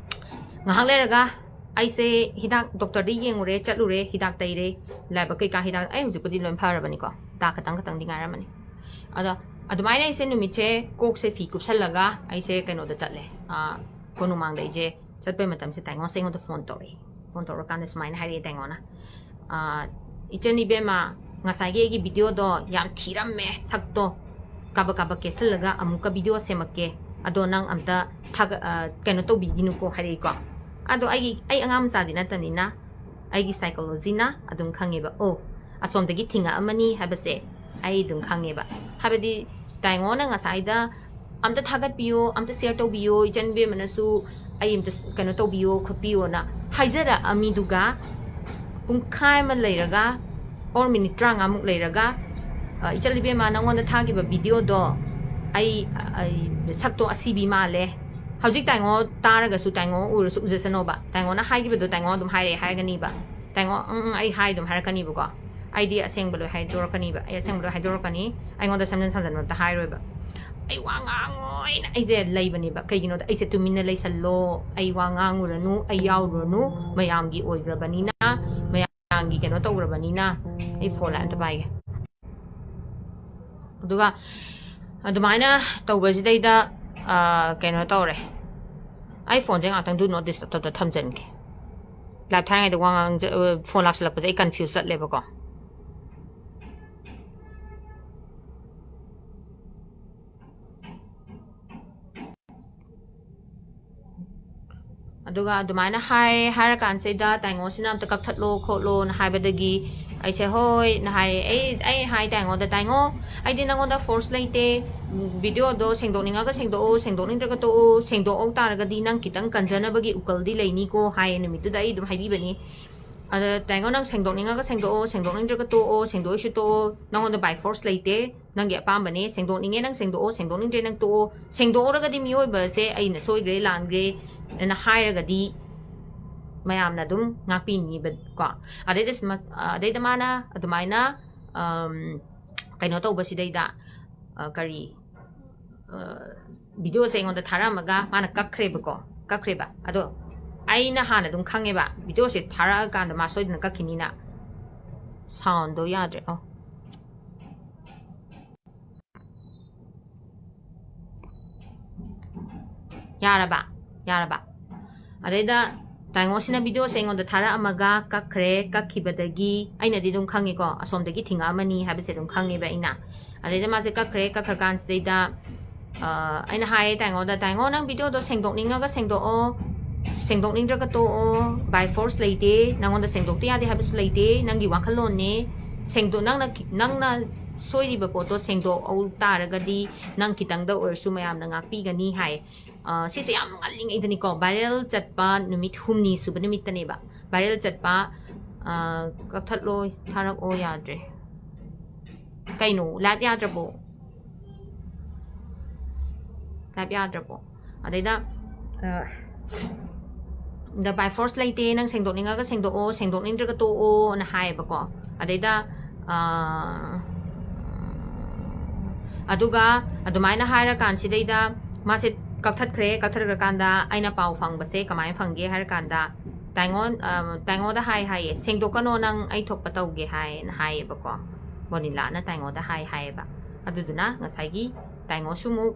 ꯉꯥꯏꯍꯥꯛ ꯂꯩꯔꯒ ꯑꯩꯁꯦ ꯍꯤꯗꯥꯛ ꯗꯣꯛꯇꯔꯗ ꯌꯦꯡꯉꯨꯔꯦ, ꯆꯠꯂꯨꯔꯦ, ꯍꯤꯗꯥꯛ ꯇꯩꯔꯦ, ꯂꯥꯏꯕꯛ ꯀꯩꯀꯥ ꯍꯤꯗꯥꯛ, ꯑꯩ ꯍꯧꯖꯤꯛꯄꯨꯗꯤ ꯂꯣꯏ ꯐꯔꯕꯅꯤꯀꯣ, ꯍꯤꯗꯥꯛ ꯈꯇꯪ ꯈꯇꯪꯗꯤ ꯉꯥꯏꯔꯝꯃꯅꯤ꯫ ꯑꯗꯣ ꯑꯗꯨꯃꯥꯏꯅ ꯑꯩꯁꯦ ꯅꯨꯃꯤꯠꯁꯦ ꯀꯣꯛꯁꯦ ꯐꯤ ꯀꯨꯞꯁꯜꯂꯒ ꯑꯩꯁꯦ ꯀꯩꯅꯣꯗ ꯆꯠꯂꯦ, ꯑꯥ, ꯀꯣꯅꯨꯡꯃꯥꯡꯗ ꯑꯩꯁꯦ ꯆꯠꯄꯩ ꯃꯇꯝꯁꯦ ꯇꯥꯏꯉꯣꯁꯦ ꯑꯩꯉꯣꯟꯗ ꯐꯣꯟ ꯇꯧꯔꯛꯑꯦ꯫ ꯐꯣꯟ ꯇꯧꯔꯀꯥꯟꯗ ꯁꯨꯃꯥꯏꯅ ꯍꯥꯏꯔꯛꯑꯦ ꯇꯥꯏꯉꯣꯅ, "ꯑꯥ, ꯏꯆꯟ ꯏꯕꯦꯝꯃ, ꯉꯁꯥꯏꯒꯤ ꯑꯩꯒꯤ ꯚꯤꯗꯤꯑꯣꯗꯣ ꯌꯥꯝ ꯊꯤꯔꯝꯃꯦ, ꯁꯛꯇꯣ ꯀꯥꯕꯛ ꯀꯥꯕꯛ ꯀꯦꯠꯁꯜꯂꯒ ꯑꯃꯨꯛꯀ ꯚꯤꯗꯤꯑꯣ ꯁꯦꯝꯃꯛꯀꯦ꯫ ꯑꯗꯣ ꯅꯪ ꯑꯝꯇ ꯊꯥꯒ-, ꯑ, ꯀꯩꯅꯣ ꯇꯧꯕꯤꯒꯤꯅꯨꯀꯣ", ꯍꯥꯏꯔꯛꯏꯀꯣ꯫ ꯑꯗꯣ ꯑꯩꯒꯤ, ꯑꯩ ꯑꯉꯥꯡ ꯃꯆꯥꯗꯤ ꯅꯠꯇꯕꯅꯤꯅ ꯑꯩꯒꯤ psychologyꯅ ꯑꯗꯨꯝ ꯈꯪꯉꯦꯕ, "ꯑꯣ, ꯑꯁꯣꯝꯗꯒꯤ ꯊꯤꯡꯉꯛꯑꯝꯃꯅꯤ" ꯍꯥꯏꯕꯁꯦ ꯑꯩ ꯑꯗꯨꯝ ꯈꯪꯉꯦꯕ꯫ ꯍꯥꯏꯕꯗꯤ ꯇꯥꯏꯉꯣꯅ ꯉꯁꯥꯏꯗ "ꯑꯝꯇ ꯊꯥꯒꯠꯄꯤꯌꯣ, ꯑꯝꯇ share ꯇꯧꯕꯤꯌꯣ, ꯏꯆꯟ ꯏꯕꯦꯝꯃꯅꯁꯨ ꯑꯩ ꯑꯝꯇ ꯀꯩꯅꯣ ꯇꯧꯕꯤꯌꯣ ꯈꯣꯠꯄꯤꯌꯣꯅ" ꯍꯥꯏꯖꯔꯛꯑꯃꯤꯗꯨꯒ, ꯄꯨꯡꯈꯥꯏ ꯑꯃ ꯂꯩꯔꯒ, or ꯃꯤꯅꯤꯠ ꯇꯔꯥꯃꯉꯥꯃꯨꯛ ꯂꯩꯔꯒ, "ꯑ, ꯏꯆꯟ ꯏꯕꯦꯝꯃ, ꯅꯪꯉꯣꯟꯗ ꯊꯥꯈꯤꯕ ꯚꯤꯗꯤꯑꯣꯗꯣ ꯑꯩ, ꯑꯩ ꯁꯛꯇꯣ ꯑꯁꯤꯕꯤ ꯃꯥꯜꯂꯦ"꯫ ꯍꯧꯖꯤꯛ ꯇꯥꯏꯉꯣ ꯇꯥꯔꯒꯁꯨ, ꯇꯥꯏꯉꯣ ꯎꯔꯁꯨ ꯎꯖꯁꯅꯣꯕ꯫ ꯇꯥꯏꯉꯣꯅ ꯍꯥꯏꯈꯤꯕꯗꯣ ꯇꯥꯏꯉꯣ ꯑꯗꯨꯝ ꯍꯥꯏꯔꯛꯑꯦ ꯍꯥꯏꯔꯒꯅꯤꯕ꯫ ꯇꯥꯏꯉꯣ, "ꯎꯝ, ꯎꯝ, ꯑꯩ ꯍꯥꯏ" ꯑꯗꯨꯝ ꯍꯥꯏꯔꯛꯀꯅꯤꯕꯀꯣ꯫ ꯑꯩꯗꯤ ꯑꯁꯦꯡꯕ ꯂꯣꯏ ꯍꯥꯏꯗꯣꯔꯛꯀꯅꯤꯕ꯫ ꯑꯩ ꯑꯁꯦꯡꯕ ꯂꯣꯏ ꯍꯥꯏꯗꯣꯔꯛꯀꯅꯤ꯫ ꯑꯩꯉꯣꯟꯗ ꯁꯦꯝꯖꯤꯟ ꯁꯥꯖꯤꯟꯕ ꯑꯝꯇ ꯍꯥꯏꯔꯣꯏꯕ꯫ ꯑꯩ ꯋꯥ ꯉꯥꯡꯉꯣꯏꯅ ꯑꯩꯁꯦ ꯂꯩꯕꯅꯦꯕ꯫ ꯀꯩꯒꯤꯅꯣꯗ ꯑꯩꯁꯦ "ꯇꯨꯃꯤꯟꯅ ꯂꯩꯁꯜꯂꯣ, ꯑꯩ ꯋꯥ ꯉꯥꯡꯉꯨꯔꯅꯨ, ꯑꯩ ꯌꯥꯎꯔꯨꯔꯅꯨ, ꯃꯌꯥꯝꯒꯤ ꯑꯣꯏꯈ꯭ꯔꯕꯅꯤꯅ, ꯃꯌꯥꯝꯒꯤ ꯀꯩꯅꯣ ꯇꯧꯈ꯭ꯔꯕꯅꯤꯅ", ꯑꯩ ꯐꯣꯟ ꯂꯥꯏꯟ ꯑꯝꯇ ꯄꯥꯏꯒꯦ꯫ ꯑꯗꯨꯒ ꯑꯗꯨꯃꯥꯏꯅ ꯇꯧꯕꯁꯤꯗꯩꯗ, ꯑ, ꯀꯩꯅꯣ ꯇꯧꯔꯦ, ꯑꯩ ꯐꯣꯟꯁꯦ ꯉꯥꯛꯇꯪ do not disturb ꯇꯧꯗ ꯊꯝꯖꯟꯒꯦ꯫ ꯂꯥꯏꯞ ꯊꯥꯏꯉꯩꯗ ꯋꯥ ꯉꯥꯡꯖ-, ꯑ, ꯐꯣꯟ ꯂꯥꯛꯁꯜꯂꯛꯄꯁꯦ ꯑꯩ confuse ꯆꯠꯂꯦꯕꯀꯣ꯫ ꯑꯗꯨꯒ ꯑꯗꯨꯃꯥꯏꯅ ꯍꯥꯏ, ꯍꯥꯏꯔꯀꯥꯟꯁꯤꯗ ꯇꯥꯏꯉꯣꯁꯤꯅ "ꯑꯝꯇ ꯀꯛꯊꯠꯂꯣ ꯈꯣꯠꯂꯣꯅ" ꯍꯥꯏꯕꯗꯒꯤ ꯑꯩꯁꯦ "ꯍꯣꯏ"ꯅ ꯍꯥꯏꯔꯦ꯫ ꯑꯩ, ꯑꯩ ꯍꯥꯏ ꯇꯥꯏꯉꯣꯗ, "ꯇꯥꯏꯉꯣ, ꯑꯩꯗꯤ ꯅꯪꯉꯣꯟꯗ force ꯂꯩꯇꯦ꯫ Video ꯗꯣ ꯁꯦꯡꯗꯣꯛꯅꯤꯡꯉꯒ ꯁꯦꯡꯗꯣꯛꯑꯣ, ꯁꯦꯡꯗꯣꯛꯅꯤꯡꯗ꯭ꯔꯒ ꯇꯣꯛꯑꯣ, ꯁꯦꯡꯗꯣꯛꯍꯧ ꯇꯥꯔꯒꯗꯤ ꯅꯪ ꯈꯤꯇꯪ ꯀꯟꯖꯅꯕꯒꯤ ꯎꯀꯜꯗꯤ ꯂꯩꯅꯤꯀꯣ" ꯍꯥꯏꯌꯦ ꯅꯨꯃꯤꯠꯇꯨꯗ꯫ ꯑꯩ ꯑꯗꯨꯝ ꯍꯥꯏꯕꯤꯕꯅꯤ꯫ ꯑꯗ "ꯇꯥꯏꯉꯣ, ꯅꯪ ꯁꯦꯡꯗꯣꯛꯅꯤꯡꯉꯒ ꯁꯦꯡꯗꯣꯛꯑꯣ, ꯁꯦꯡꯗꯣꯛꯅꯤꯡꯗ꯭ꯔꯒ ꯇꯣꯛꯑꯣ, ꯁꯦꯡꯗꯣꯛꯑꯣꯏꯁꯨ ꯇꯣꯛꯑꯣ, ꯅꯪꯉꯣꯟꯗ by force ꯂꯩꯇꯦ, ꯅꯪꯒꯤ ꯑꯄꯥꯝꯕꯅꯦ, ꯁꯦꯡꯗꯣꯛꯅꯤꯡꯉꯦ ꯅꯪ ꯁꯦꯡꯗꯣꯛꯑꯣ, ꯁꯦꯡꯗꯣꯛꯅꯤꯡꯗ꯭ꯔꯦ ꯅꯪ ꯇꯣꯛꯑꯣ, ꯁꯦꯡꯗꯣꯛꯍꯧꯔꯒꯗꯤ ꯃꯤꯑꯣꯏꯕꯁꯦ ꯑꯩꯅ ꯁꯣꯏꯈ꯭ꯔꯦ, ꯂꯥꯟꯈ꯭ꯔꯦ" ꯑꯅ ꯍꯥꯏꯔꯒꯗꯤ ꯃꯌꯥꯝꯅ ꯑꯗꯨꯝ ꯉꯥꯛꯄꯤꯅꯤꯕꯀꯣ꯫ ꯑꯗꯩꯗ ꯁꯨꯃ-, ꯑꯗꯩꯗ ꯃꯥꯅ ꯑꯗꯨꯃꯥꯏꯅ, ꯑꯝ, ꯀꯩꯅꯣ ꯇꯧꯕꯁꯤꯗꯩꯗ, ꯑ, ꯀꯔꯤ, ꯑ, video ꯁꯦ ꯑꯩꯉꯣꯟꯗ ꯊꯥꯔꯛꯑꯝꯃꯒ ꯃꯥꯅ ꯀꯛꯈ꯭ꯔꯦꯕꯀꯣ, ꯀꯛꯈ꯭ꯔꯦꯕ꯫ ꯑꯗꯣ ꯑꯩꯅ ꯍꯥꯟꯅ ꯑꯗꯨꯝ ꯈꯪꯉꯦꯕ, video ꯁꯦ ꯊꯥꯔꯛꯑꯀꯥꯟꯗ ꯃꯥ ꯁꯣꯏꯗꯅ ꯀꯛꯈꯤꯅꯤꯅ꯫ Sound ꯗꯣ ꯌꯥꯗ꯭ꯔꯦ꯫ ꯑꯣ꯫ ꯌꯥꯔꯕ? ꯌꯥꯔꯕ? ꯑꯗꯩꯗ ꯇꯥꯏꯉꯣꯁꯤꯅ video ꯁꯦ ꯑꯩꯉꯣꯟꯗ ꯊꯥꯔꯛꯑꯝꯃꯒ ꯀꯛꯈ꯭ꯔꯦ꯫ ꯀꯛꯈꯤꯕꯗꯒꯤ ꯑꯩꯅꯗꯤ ꯑꯗꯨꯝ ꯈꯪꯉꯤꯀꯣ, ꯑꯁꯣꯝꯗꯒꯤ ꯊꯤꯡꯉꯛꯑꯝꯃꯅꯤ ꯍꯥꯏꯕꯁꯦ ꯑꯗꯨꯝ ꯈꯪꯉꯦꯕ ꯑꯩꯅ꯫ ꯑꯗꯩꯗ ꯃꯥꯁꯦ ꯀꯛꯈ꯭ꯔꯦ꯫ ꯀꯛꯈ꯭ꯔꯀꯥꯟꯁꯤꯗꯩꯗ, ꯑ, ꯑꯩꯅ ꯍꯥꯏꯌꯦ ꯇꯥꯏꯉꯣꯗ, "ꯇꯥꯏꯉꯣ, ꯅꯪ video ꯗꯣ ꯁꯦꯡꯗꯣꯛꯅꯤꯡꯉꯒ ꯁꯦꯡꯗꯣꯛꯑꯣ, ꯁꯦꯡꯗꯣꯛꯅꯤꯡꯗ꯭ꯔꯒ ꯇꯣꯛꯑꯣ, by force ꯂꯩꯇꯦ, ꯅꯪꯉꯣꯟꯗ ꯁꯦꯡꯗꯣꯛꯇ ꯌꯥꯗꯦ ꯍꯥꯏꯕꯁꯨ ꯂꯩꯇꯦ, ꯅꯪꯒꯤ ꯋꯥꯈꯜꯂꯣꯟꯅꯦ, ꯁꯦꯡꯗꯣꯛ-, ꯅꯪꯅ ꯈꯤ-, ꯅꯪꯅ ꯁꯣꯏꯔꯤꯕ ꯄꯣꯠꯇꯣ ꯁꯦꯡꯗꯣꯛꯍꯧ ꯇꯥꯔꯒꯗꯤ ꯅꯪ ꯈꯤꯇꯪꯗ ꯑꯣꯏꯔꯁꯨ ꯃꯌꯥꯝꯅ ꯉꯥꯛꯄꯤꯒꯅꯤ" ꯍꯥꯏ꯫ ꯑ, ꯁꯤꯁꯦ ꯌꯥꯝ ꯉꯜꯂꯤꯉꯩꯗꯅꯤꯀꯣ, viral ꯆꯠꯄ ꯅꯨꯃꯤꯠ ꯍꯨꯝꯅꯤ ꯁꯨꯕ ꯅꯨꯃꯤꯠꯇꯅꯦꯕ꯫ Viral ꯆꯠꯄ, ꯑ, ꯀꯛꯊꯠꯂꯣ, ꯊꯥꯔꯛꯑꯣ, ꯌꯥꯗ꯭ꯔꯦ꯫ ꯀꯩꯅꯣ, live ꯌꯥꯗ꯭ꯔꯕꯣ? Live ꯌꯥꯗ꯭ꯔꯕꯣ? ꯑꯗꯩꯗ, ꯑ, "ꯗ by force ꯂꯩꯇꯦ, ꯅꯪ ꯁꯦꯡꯗꯣꯛꯅꯤꯡꯉꯒ ꯁꯦꯡꯗꯣꯛꯑꯣ, ꯁꯦꯡꯗꯣꯛꯅꯤꯡꯗ꯭ꯔꯒ ꯇꯣꯛꯑꯣꯅ" ꯍꯥꯏꯌꯦꯕꯀꯣ꯫ ꯑꯗꯩꯗ, ꯑ, ꯑꯗꯨꯒ ꯑꯗꯨꯃꯥꯏꯅ ꯍꯥꯏꯔꯀꯥꯟꯁꯤꯗꯩꯗ ꯃꯥꯁꯦ ꯀꯛꯊꯠꯈ꯭ꯔꯦ꯫ ꯀꯛꯊꯠꯈ꯭ꯔꯀꯥꯟꯗ ꯑꯩꯅ ꯄꯥꯎ ꯐꯪꯕꯁꯦ ꯀꯃꯥꯏꯅ ꯐꯪꯒꯦ ꯍꯥꯏꯔꯀꯥꯟꯗ, "ꯇꯥꯏꯉꯣꯟ-, ꯑ, ꯇꯥꯏꯉꯣꯗ ꯍꯥꯏ" ꯍꯥꯏꯌꯦ, "ꯁꯦꯡꯗꯣꯛꯀꯅꯣ, ꯅꯪ ꯑꯩ ꯊꯣꯛꯄ ꯇꯧꯒꯦ" ꯍꯥꯏꯅ ꯍꯥꯏꯌꯦꯕꯀꯣ꯫ ꯕꯣꯅꯤꯂꯥꯅ ꯇꯥꯏꯉꯣꯗ ꯍꯥꯏ ꯍꯥꯏꯌꯦꯕ꯫ ꯑꯗꯨꯗꯨꯅ ꯉꯁꯥꯏꯒꯤ ꯇꯥꯏꯉꯣꯁꯨ ꯑꯃꯨꯛ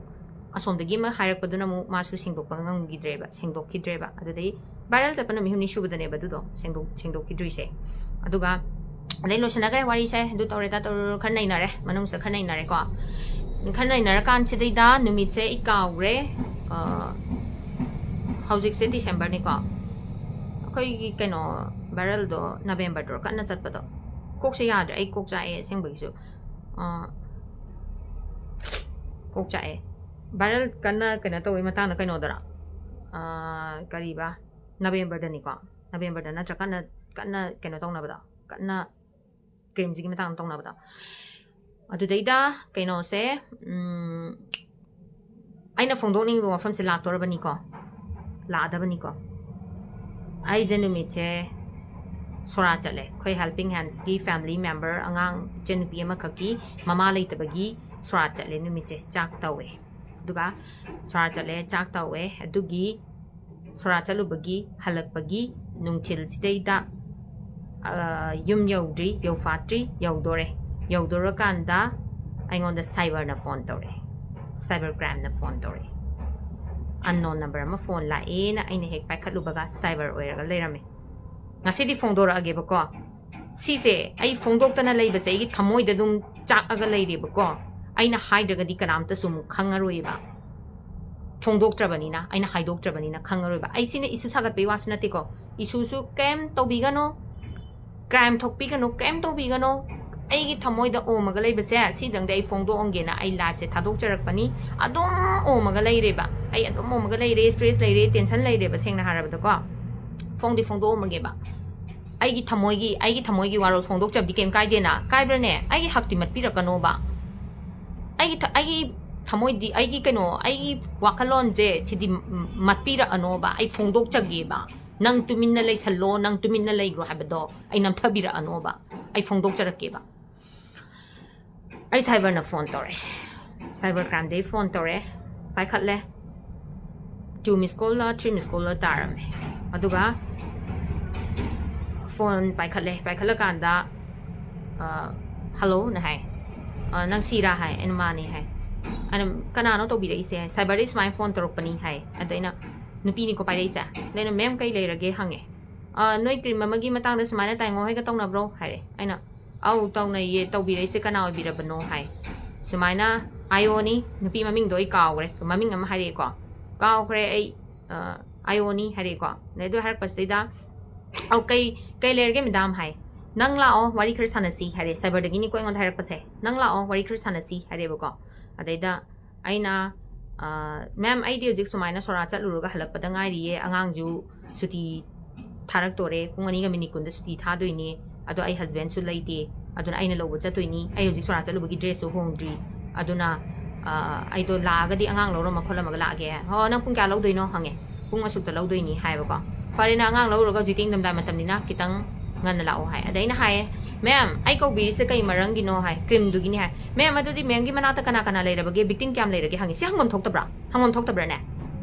ꯑꯁꯣꯝꯗꯒꯤ ꯑꯃ ꯍꯥꯏꯔꯛꯄꯗꯨꯅ ꯑꯃꯨꯛ ꯃꯥꯁꯨ ꯁꯦꯡꯗꯣꯛꯄ ꯉꯝꯈꯤꯗ꯭ꯔꯦꯕ, ꯁꯦꯡꯗꯣꯛꯈꯤꯗ꯭ꯔꯦꯕ꯫ ꯑꯗꯨꯗꯩ viral ꯆꯠꯄ ꯅꯨꯃꯤꯠ ꯍꯨꯝꯅꯤ ꯁꯨꯕꯗꯅꯦꯕ ꯑꯗꯨꯗꯣ ꯁꯦꯡꯗꯣꯛ-, ꯁꯦꯡꯗꯣꯛꯈꯤꯗ꯭ꯔꯤꯁꯦ꯫ ꯑꯗꯨꯒ ꯑꯗꯩ ꯂꯣꯏꯁꯤꯟꯅꯈ꯭ꯔꯦ ꯋꯥꯔꯤꯁꯦ, ꯑꯗꯨ ꯇꯧꯔꯦ, ꯗꯥ ꯇꯧꯔꯦ, ꯈꯔ ꯅꯩꯅꯔꯦ, ꯃꯅꯨꯡꯁꯤꯗ ꯈꯔ ꯅꯩꯅꯔꯦꯀꯣ꯫ ꯈꯔ ꯅꯩꯅꯔꯀꯥꯟꯁꯤꯗꯩꯗ ꯅꯨꯃꯤꯠꯁꯦ ꯑꯩ ꯀꯥꯎꯈ꯭ꯔꯦ꯫ ꯑ, ꯍꯧꯖꯤꯛꯁꯦ Decemberꯅꯤꯀꯣ꯫ ꯑꯩꯈꯣꯏꯒꯤ ꯀꯩꯅꯣ, viralꯗꯣ Novemberꯗꯣ ꯀꯟꯅ ꯆꯠꯄꯗꯣ꯫ ꯀꯣꯛꯁꯦ ꯌꯥꯗ꯭ꯔꯦ, ꯑꯩ ꯀꯣꯛ ꯆꯥꯛꯑꯦ ꯑꯁꯦꯡꯕꯒꯤꯁꯨ꯫ ꯑ, ꯀꯣꯛ ꯆꯥꯛꯑꯦ꯫ Viral ꯀꯟꯅ ꯀꯩꯅꯣ ꯇꯧꯕꯩ ꯃꯇꯥꯡꯗ ꯀꯩꯅꯣꯗꯔ? ꯑ, ꯀꯔꯤꯕ? Novemberꯗꯅꯤꯀꯣ꯫ Novemberꯗ ꯅꯠꯇ꯭ꯔ ꯀꯟꯅ, ꯀꯟꯅ ꯀꯩꯅꯣ ꯇꯧꯅꯕꯗꯣ? ꯀꯟꯅ creamꯁꯤꯒꯤ ꯃꯇꯥꯡꯗ ꯇꯧꯅꯕꯗꯣ꯫ ꯑꯗꯨꯗꯩꯗ ꯀꯩꯅꯣꯁꯦ, ꯎꯝ, ꯑꯩꯅ ꯐꯣꯡꯗꯣꯛꯅꯤꯡꯉꯤꯕ ꯋꯥꯐꯝꯁꯦ ꯂꯥꯛꯇꯣꯔꯕꯅꯤꯀꯣ, ꯂꯥꯛꯑꯗꯕꯅꯤꯀꯣ꯫ ꯑꯩꯁꯦ ꯅꯨꯃꯤꯠꯁꯦ ꯁꯣꯔꯥꯠ ꯆꯠꯂꯦ꯫ ꯑꯩꯈꯣꯏ Helping Handsꯀꯤ family member, ꯑꯉꯥꯡ, ꯏꯆꯟꯅꯨꯄꯤ ꯑꯃꯈꯛꯀꯤ ꯃꯃꯥ ꯂꯩꯇꯕꯒꯤ ꯁꯣꯔꯥꯠ ꯆꯠꯂꯦ ꯅꯨꯃꯤꯠꯁꯦ, ꯆꯥꯛ ꯇꯧꯋꯦ꯫ ꯑꯗꯨꯒ ꯁꯣꯔꯥꯠ ꯆꯠꯂꯦ, ꯆꯥꯛ ꯇꯧꯋꯦ꯫ ꯑꯗꯨꯒꯤ ꯁꯣꯔꯥꯠ ꯆꯠꯂꯨꯕꯒꯤ ꯍꯜꯂꯛꯄꯒꯤ ꯅꯨꯡꯊꯤꯜꯁꯤꯗꯩꯗ, ꯑ, ꯌꯨꯝ ꯌꯧꯗ꯭ꯔꯤ, ꯌꯧꯐꯥꯠꯇ꯭ꯔꯤ, ꯌꯧꯗꯣꯔꯦ꯫ ꯌꯧꯗꯣꯔꯀꯥꯟꯗ ꯑꯩꯉꯣꯟꯗ cyberꯅ phone ꯇꯧꯔꯛꯑꯦ, cyber crimeꯅ phone ꯇꯧꯔꯛꯑꯦ꯫ Unknown number ꯑꯃ phone ꯂꯥꯛꯑꯦꯅ ꯑꯩꯅ ꯍꯦꯛ ꯄꯥꯏꯈꯠꯂꯨꯕꯒ cyber ꯑꯣꯏꯔꯒ ꯂꯩꯔꯝꯃꯦ꯫ ꯉꯁꯤꯗꯤ ꯐꯣꯡꯗꯣꯔꯛꯑꯒꯦꯕꯀꯣ꯫ ꯁꯤꯁꯦ ꯑꯩ ꯐꯣꯡꯗꯣꯛꯇꯅ ꯂꯩꯕꯁꯦ ꯑꯩꯒꯤ ꯊꯃꯣꯏꯗ ꯑꯗꯨꯝ ꯆꯥꯛꯑꯒ ꯂꯩꯔꯦꯕꯀꯣ꯫ ꯑꯩꯅ ꯍꯥꯏꯗ꯭ꯔꯒꯗꯤ ꯀꯅꯥꯝꯇꯁꯨ ꯑꯃꯨꯛ ꯈꯪꯉꯔꯣꯏꯕ꯫ ꯐꯣꯡꯗꯣꯛꯇ꯭ꯔꯕꯅꯤꯅ, ꯑꯩꯅ ꯍꯥꯏꯗꯣꯛꯇ꯭ꯔꯕꯅꯤꯅ ꯈꯪꯉꯔꯣꯏꯕ꯫ ꯑꯩ ꯁꯤꯅ issue ꯁꯥꯒꯠꯄꯩ ꯋꯥꯁꯨ ꯅꯠꯇꯦꯀꯣ꯫ Issueꯁꯨ ꯀꯩꯝ ꯇꯧꯕꯤꯒꯅꯣ, crime ꯊꯣꯛꯄꯤꯒꯅꯨ, ꯀꯩꯝ ꯇꯧꯕꯤꯒꯅꯣ꯫ ꯑꯩꯒꯤ ꯊꯃꯣꯏꯗ ꯑꯣꯝꯃꯒ ꯂꯩꯕꯁꯦ ꯁꯤꯗꯪꯗꯤ ꯑꯩ ꯐꯣꯡꯗꯣꯛꯑꯝꯒꯦꯅ ꯑꯩ liveꯁꯦ ꯊꯥꯗꯣꯛꯆꯔꯛꯄꯅꯤ꯫ ꯑꯗꯨꯝ ꯑꯣꯝꯃꯒ ꯂꯩꯔꯦꯕ꯫ ꯑꯩ ꯑꯗꯨꯝ ꯑꯣꯝꯃꯒ ꯂꯩꯔꯦ, stress ꯂꯩꯔꯦ, tension ꯂꯩꯔꯦꯕ, ꯁꯦꯡꯅ ꯍꯥꯏꯔꯕꯗꯀꯣ꯫ ꯐꯣꯡꯗꯤ ꯐꯣꯡꯗꯣꯛꯑꯝꯃꯒꯦꯕ꯫ ꯑꯩꯒꯤ ꯊꯃꯣꯏꯒꯤ, ꯑꯩꯒꯤ ꯊꯃꯣꯏꯒꯤ ꯋꯥꯔꯣꯜ ꯐꯣꯡꯗꯣꯛꯆꯕꯗꯤ ꯀꯩꯝ ꯀꯥꯏꯗꯦꯅ꯫ ꯀꯥꯏꯕ꯭ꯔꯅꯦ? ꯑꯩꯒꯤ ꯍꯛꯇꯤ ꯃꯠꯄꯤꯔꯛꯀꯅꯣꯕ꯫ ꯑꯩꯒꯤ ꯊ-, ꯑꯩꯒꯤ ꯊꯃꯣꯏꯗꯤ, ꯑꯩꯒꯤ ꯀꯩꯅꯣ, ꯑꯩꯒꯤ ꯋꯥꯈꯜꯂꯣꯟꯁꯦ ꯁꯤꯗꯤ ꯃ-, ꯃꯠꯄꯤꯔꯛꯑꯅꯣꯕ꯫ ꯑꯩ ꯐꯣꯡꯗꯣꯛꯆꯒꯦꯕ꯫ ꯅꯪ ꯇꯨꯃꯤꯟꯅ ꯂꯩꯁꯜꯂꯣ, ꯅꯪ ꯇꯨꯃꯤꯟꯅ ꯂꯩꯈ꯭ꯔꯣ ꯍꯥꯏꯕꯗꯣ ꯑꯩ ꯅꯝꯊꯕꯤꯔꯛꯑꯅꯣꯕ꯫ ꯑꯩ ꯐꯣꯡꯗꯣꯛꯆꯔꯛꯀꯦꯕ꯫ ꯑꯩ cyberꯅ phone ꯇꯧꯔꯛꯑꯦ꯫ Cyber crimeꯗꯩ phone ꯇꯧꯔꯛꯑꯦ꯫ ꯄꯥꯏꯈꯠꯂꯦ꯫ Two miss callꯂ, three miss callꯂ ꯇꯥꯔꯝꯃꯦ꯫ ꯑꯗꯨꯒ phone ꯄꯥꯏꯈꯠꯂꯦ꯫ ꯄꯥꯏꯈꯠꯂꯀꯥꯟꯗ, ꯑ, "Helloꯅ" ꯍꯥꯏ꯫ ꯑ, "ꯅꯪ ꯁꯤꯔꯥ?" ꯍꯥꯏ꯫ ꯑꯩꯅ "ꯃꯥꯅꯤ" ꯍꯥꯏ꯫ ꯑꯩꯅ, "ꯀꯅꯥꯅꯣ ꯇꯧꯕꯤꯔꯛꯏꯁꯦ?" "ꯁꯥꯏꯕꯔꯗꯒꯤ ꯁꯨꯃꯥꯏꯅ ꯐꯣꯟ ꯇꯧꯔꯛꯄꯅꯤ" ꯍꯥꯏ꯫ ꯑꯗ ꯑꯩꯅ, "ꯅꯨꯄꯤꯅꯤꯀꯣ ꯄꯥꯏꯔꯛꯏꯁꯦ?" ꯑꯗ ꯑꯩꯅ, "ꯃꯦꯝ, ꯀꯩ ꯂꯩꯔꯒꯦ?" ꯍꯪꯉꯦ꯫ "ꯑ, ꯅꯣꯏ ꯀ꯭ꯔꯤꯝ ꯑꯃꯒꯤ ꯃꯇꯥꯡꯗ ꯁꯨꯃꯥꯏꯅ ꯇꯥꯏꯉꯣ ꯍꯣꯏꯒ ꯇꯧꯅꯕ꯭ꯔꯣ?" ꯍꯥꯏꯔꯦ꯫ ꯑꯩꯅ, "ꯑꯧ, ꯇꯧꯅꯩꯌꯦ, ꯇꯧꯕꯤꯔꯛꯏꯁꯦ ꯀꯅꯥ ꯑꯣꯏꯕꯤꯔꯕꯅꯣ?" ꯍꯥꯏ꯫ ꯁꯨꯃꯥꯏꯅ, "ꯑꯥꯏꯑꯣꯅꯤ", ꯅꯨꯄꯤ ꯃꯃꯤꯡꯗꯣ ꯑꯩ ꯀꯥꯎꯈ꯭ꯔꯦ, ꯃꯃꯤꯡ ꯑꯃ ꯍꯥꯏꯔꯛꯑꯦꯀꯣ, "ꯀꯥꯎꯈ꯭ꯔꯦ ꯑꯩ, ꯑ, ꯑꯥꯏꯑꯣꯅꯤ" ꯍꯥꯏꯔꯛꯑꯦꯀꯣ꯫ ꯑꯗꯩ ꯑꯗꯨ ꯍꯥꯏꯔꯛꯄꯁꯤꯗꯩꯗ, "ꯑꯧ, ꯀꯩ, ꯀꯩ ꯂꯩꯔꯒꯦ ꯃꯦꯗꯥꯝ?" ꯍꯥꯏ꯫ "ꯅꯪ ꯂꯥꯛꯑꯣ, ꯋꯥꯔꯤ ꯈꯔ ꯁꯥꯟꯅꯁꯤ" ꯍꯥꯏꯔꯦ꯫ ꯁꯥꯏꯕꯔꯗꯒꯤꯅꯤꯀꯣ ꯑꯩꯉꯣꯟꯗ ꯍꯥꯏꯔꯛꯄꯁꯦ, "ꯅꯪ ꯂꯥꯛꯑꯣ, ꯋꯥꯔꯤ ꯈꯔ ꯁꯥꯟꯅꯁꯤ" ꯍꯥꯏꯔꯦꯕꯀꯣ꯫ ꯑꯗꯩꯗ ꯑꯩꯅ, "ꯑ, ꯃꯦꯝ, ꯑꯩꯗꯤ ꯍꯧꯖꯤꯛ ꯁꯨꯃꯥꯏꯅ ꯁꯣꯔꯥ ꯆꯠꯂꯨꯔꯒ ꯍꯜꯂꯛꯄꯗ ꯉꯥꯏꯔꯤꯌꯦ, ꯑꯉꯥꯡꯁꯨ ꯁꯨꯇꯤ ꯊꯥꯔꯛꯇꯣꯔꯦ, ꯄꯨꯡ ꯑꯅꯤꯒ ꯃꯤꯅꯤꯠ ꯀꯨꯟꯗ ꯁꯨꯇꯤ ꯊꯥꯗꯣꯏꯅꯦ, ꯑꯗꯣ ꯑꯩ ꯍꯁꯕꯦꯟꯁꯨ ꯂꯩꯇꯦ, ꯑꯗꯨꯅ ꯑꯩꯅ ꯂꯧꯕ ꯆꯠꯇꯣꯏꯅꯤ, ꯑꯩ ꯍꯧꯖꯤꯛ ꯁꯣꯔꯥ ꯆꯠꯂꯨꯕꯒꯤ ꯗ꯭ꯔꯦꯁꯁꯨ ꯍꯣꯡꯗ꯭ꯔꯤ, ꯑꯗꯨꯅ, ꯑ, ꯑꯩꯗꯣ ꯂꯥꯛꯑꯒꯗꯤ ꯑꯉꯥꯡ ꯂꯧꯔꯝꯃ ꯈꯣꯠꯂꯝꯃꯒ ꯂꯥꯛꯑꯒꯦ꯫ ꯍꯣ, ꯅꯪ ꯄꯨꯡ ꯀꯌꯥ ꯂꯧꯗꯣꯏꯅꯣ?" ꯍꯪꯉꯦ꯫ "ꯄꯨꯡ ꯑꯁꯨꯛꯇ ꯂꯧꯗꯣꯏꯅꯤ" ꯍꯥꯏꯌꯦꯕꯀꯣ꯫ "ꯐꯔꯦꯅ, ꯑꯉꯥꯡ ꯂꯧꯔꯨꯔꯒ ꯍꯧꯖꯤꯛꯇꯤ ꯏꯪꯊꯝꯊꯥ ꯃꯇꯝꯅꯤꯅ ꯈꯤꯇꯪ ꯉꯟꯅ ꯂꯥꯛꯑꯣ" ꯍꯥꯏ꯫ ꯑꯗ ꯑꯩꯅ ꯍꯥꯏꯌꯦ, "ꯃꯦꯝ, ꯑꯩ ꯀꯧꯕꯤꯔꯤꯁꯦ ꯀꯩ ꯃꯔꯝꯒꯤꯅꯣ?" ꯍꯥꯏ꯫ "ꯀ꯭ꯔꯤꯝꯗꯨꯒꯤꯅꯤ" ꯍꯥꯏ꯫ "ꯃꯦꯝ, ꯑꯗꯨꯗꯤ ꯃꯦꯝꯒꯤ ꯃꯅꯥꯛꯇ ꯀꯅꯥ ꯀꯅꯥ ꯂꯩꯔꯕꯒꯦ? ꯕꯤꯛꯇꯤꯝ ꯀꯌꯥꯝ ꯂꯩꯔꯒꯦ?" ꯍꯪꯉꯤ꯫ ꯁꯤ ꯍꯪꯐꯝ ꯊꯣꯛꯇꯕ꯭ꯔꯥ? ꯍꯪꯐꯝ ꯊꯣꯛꯇꯕ꯭ꯔꯥꯅꯦ?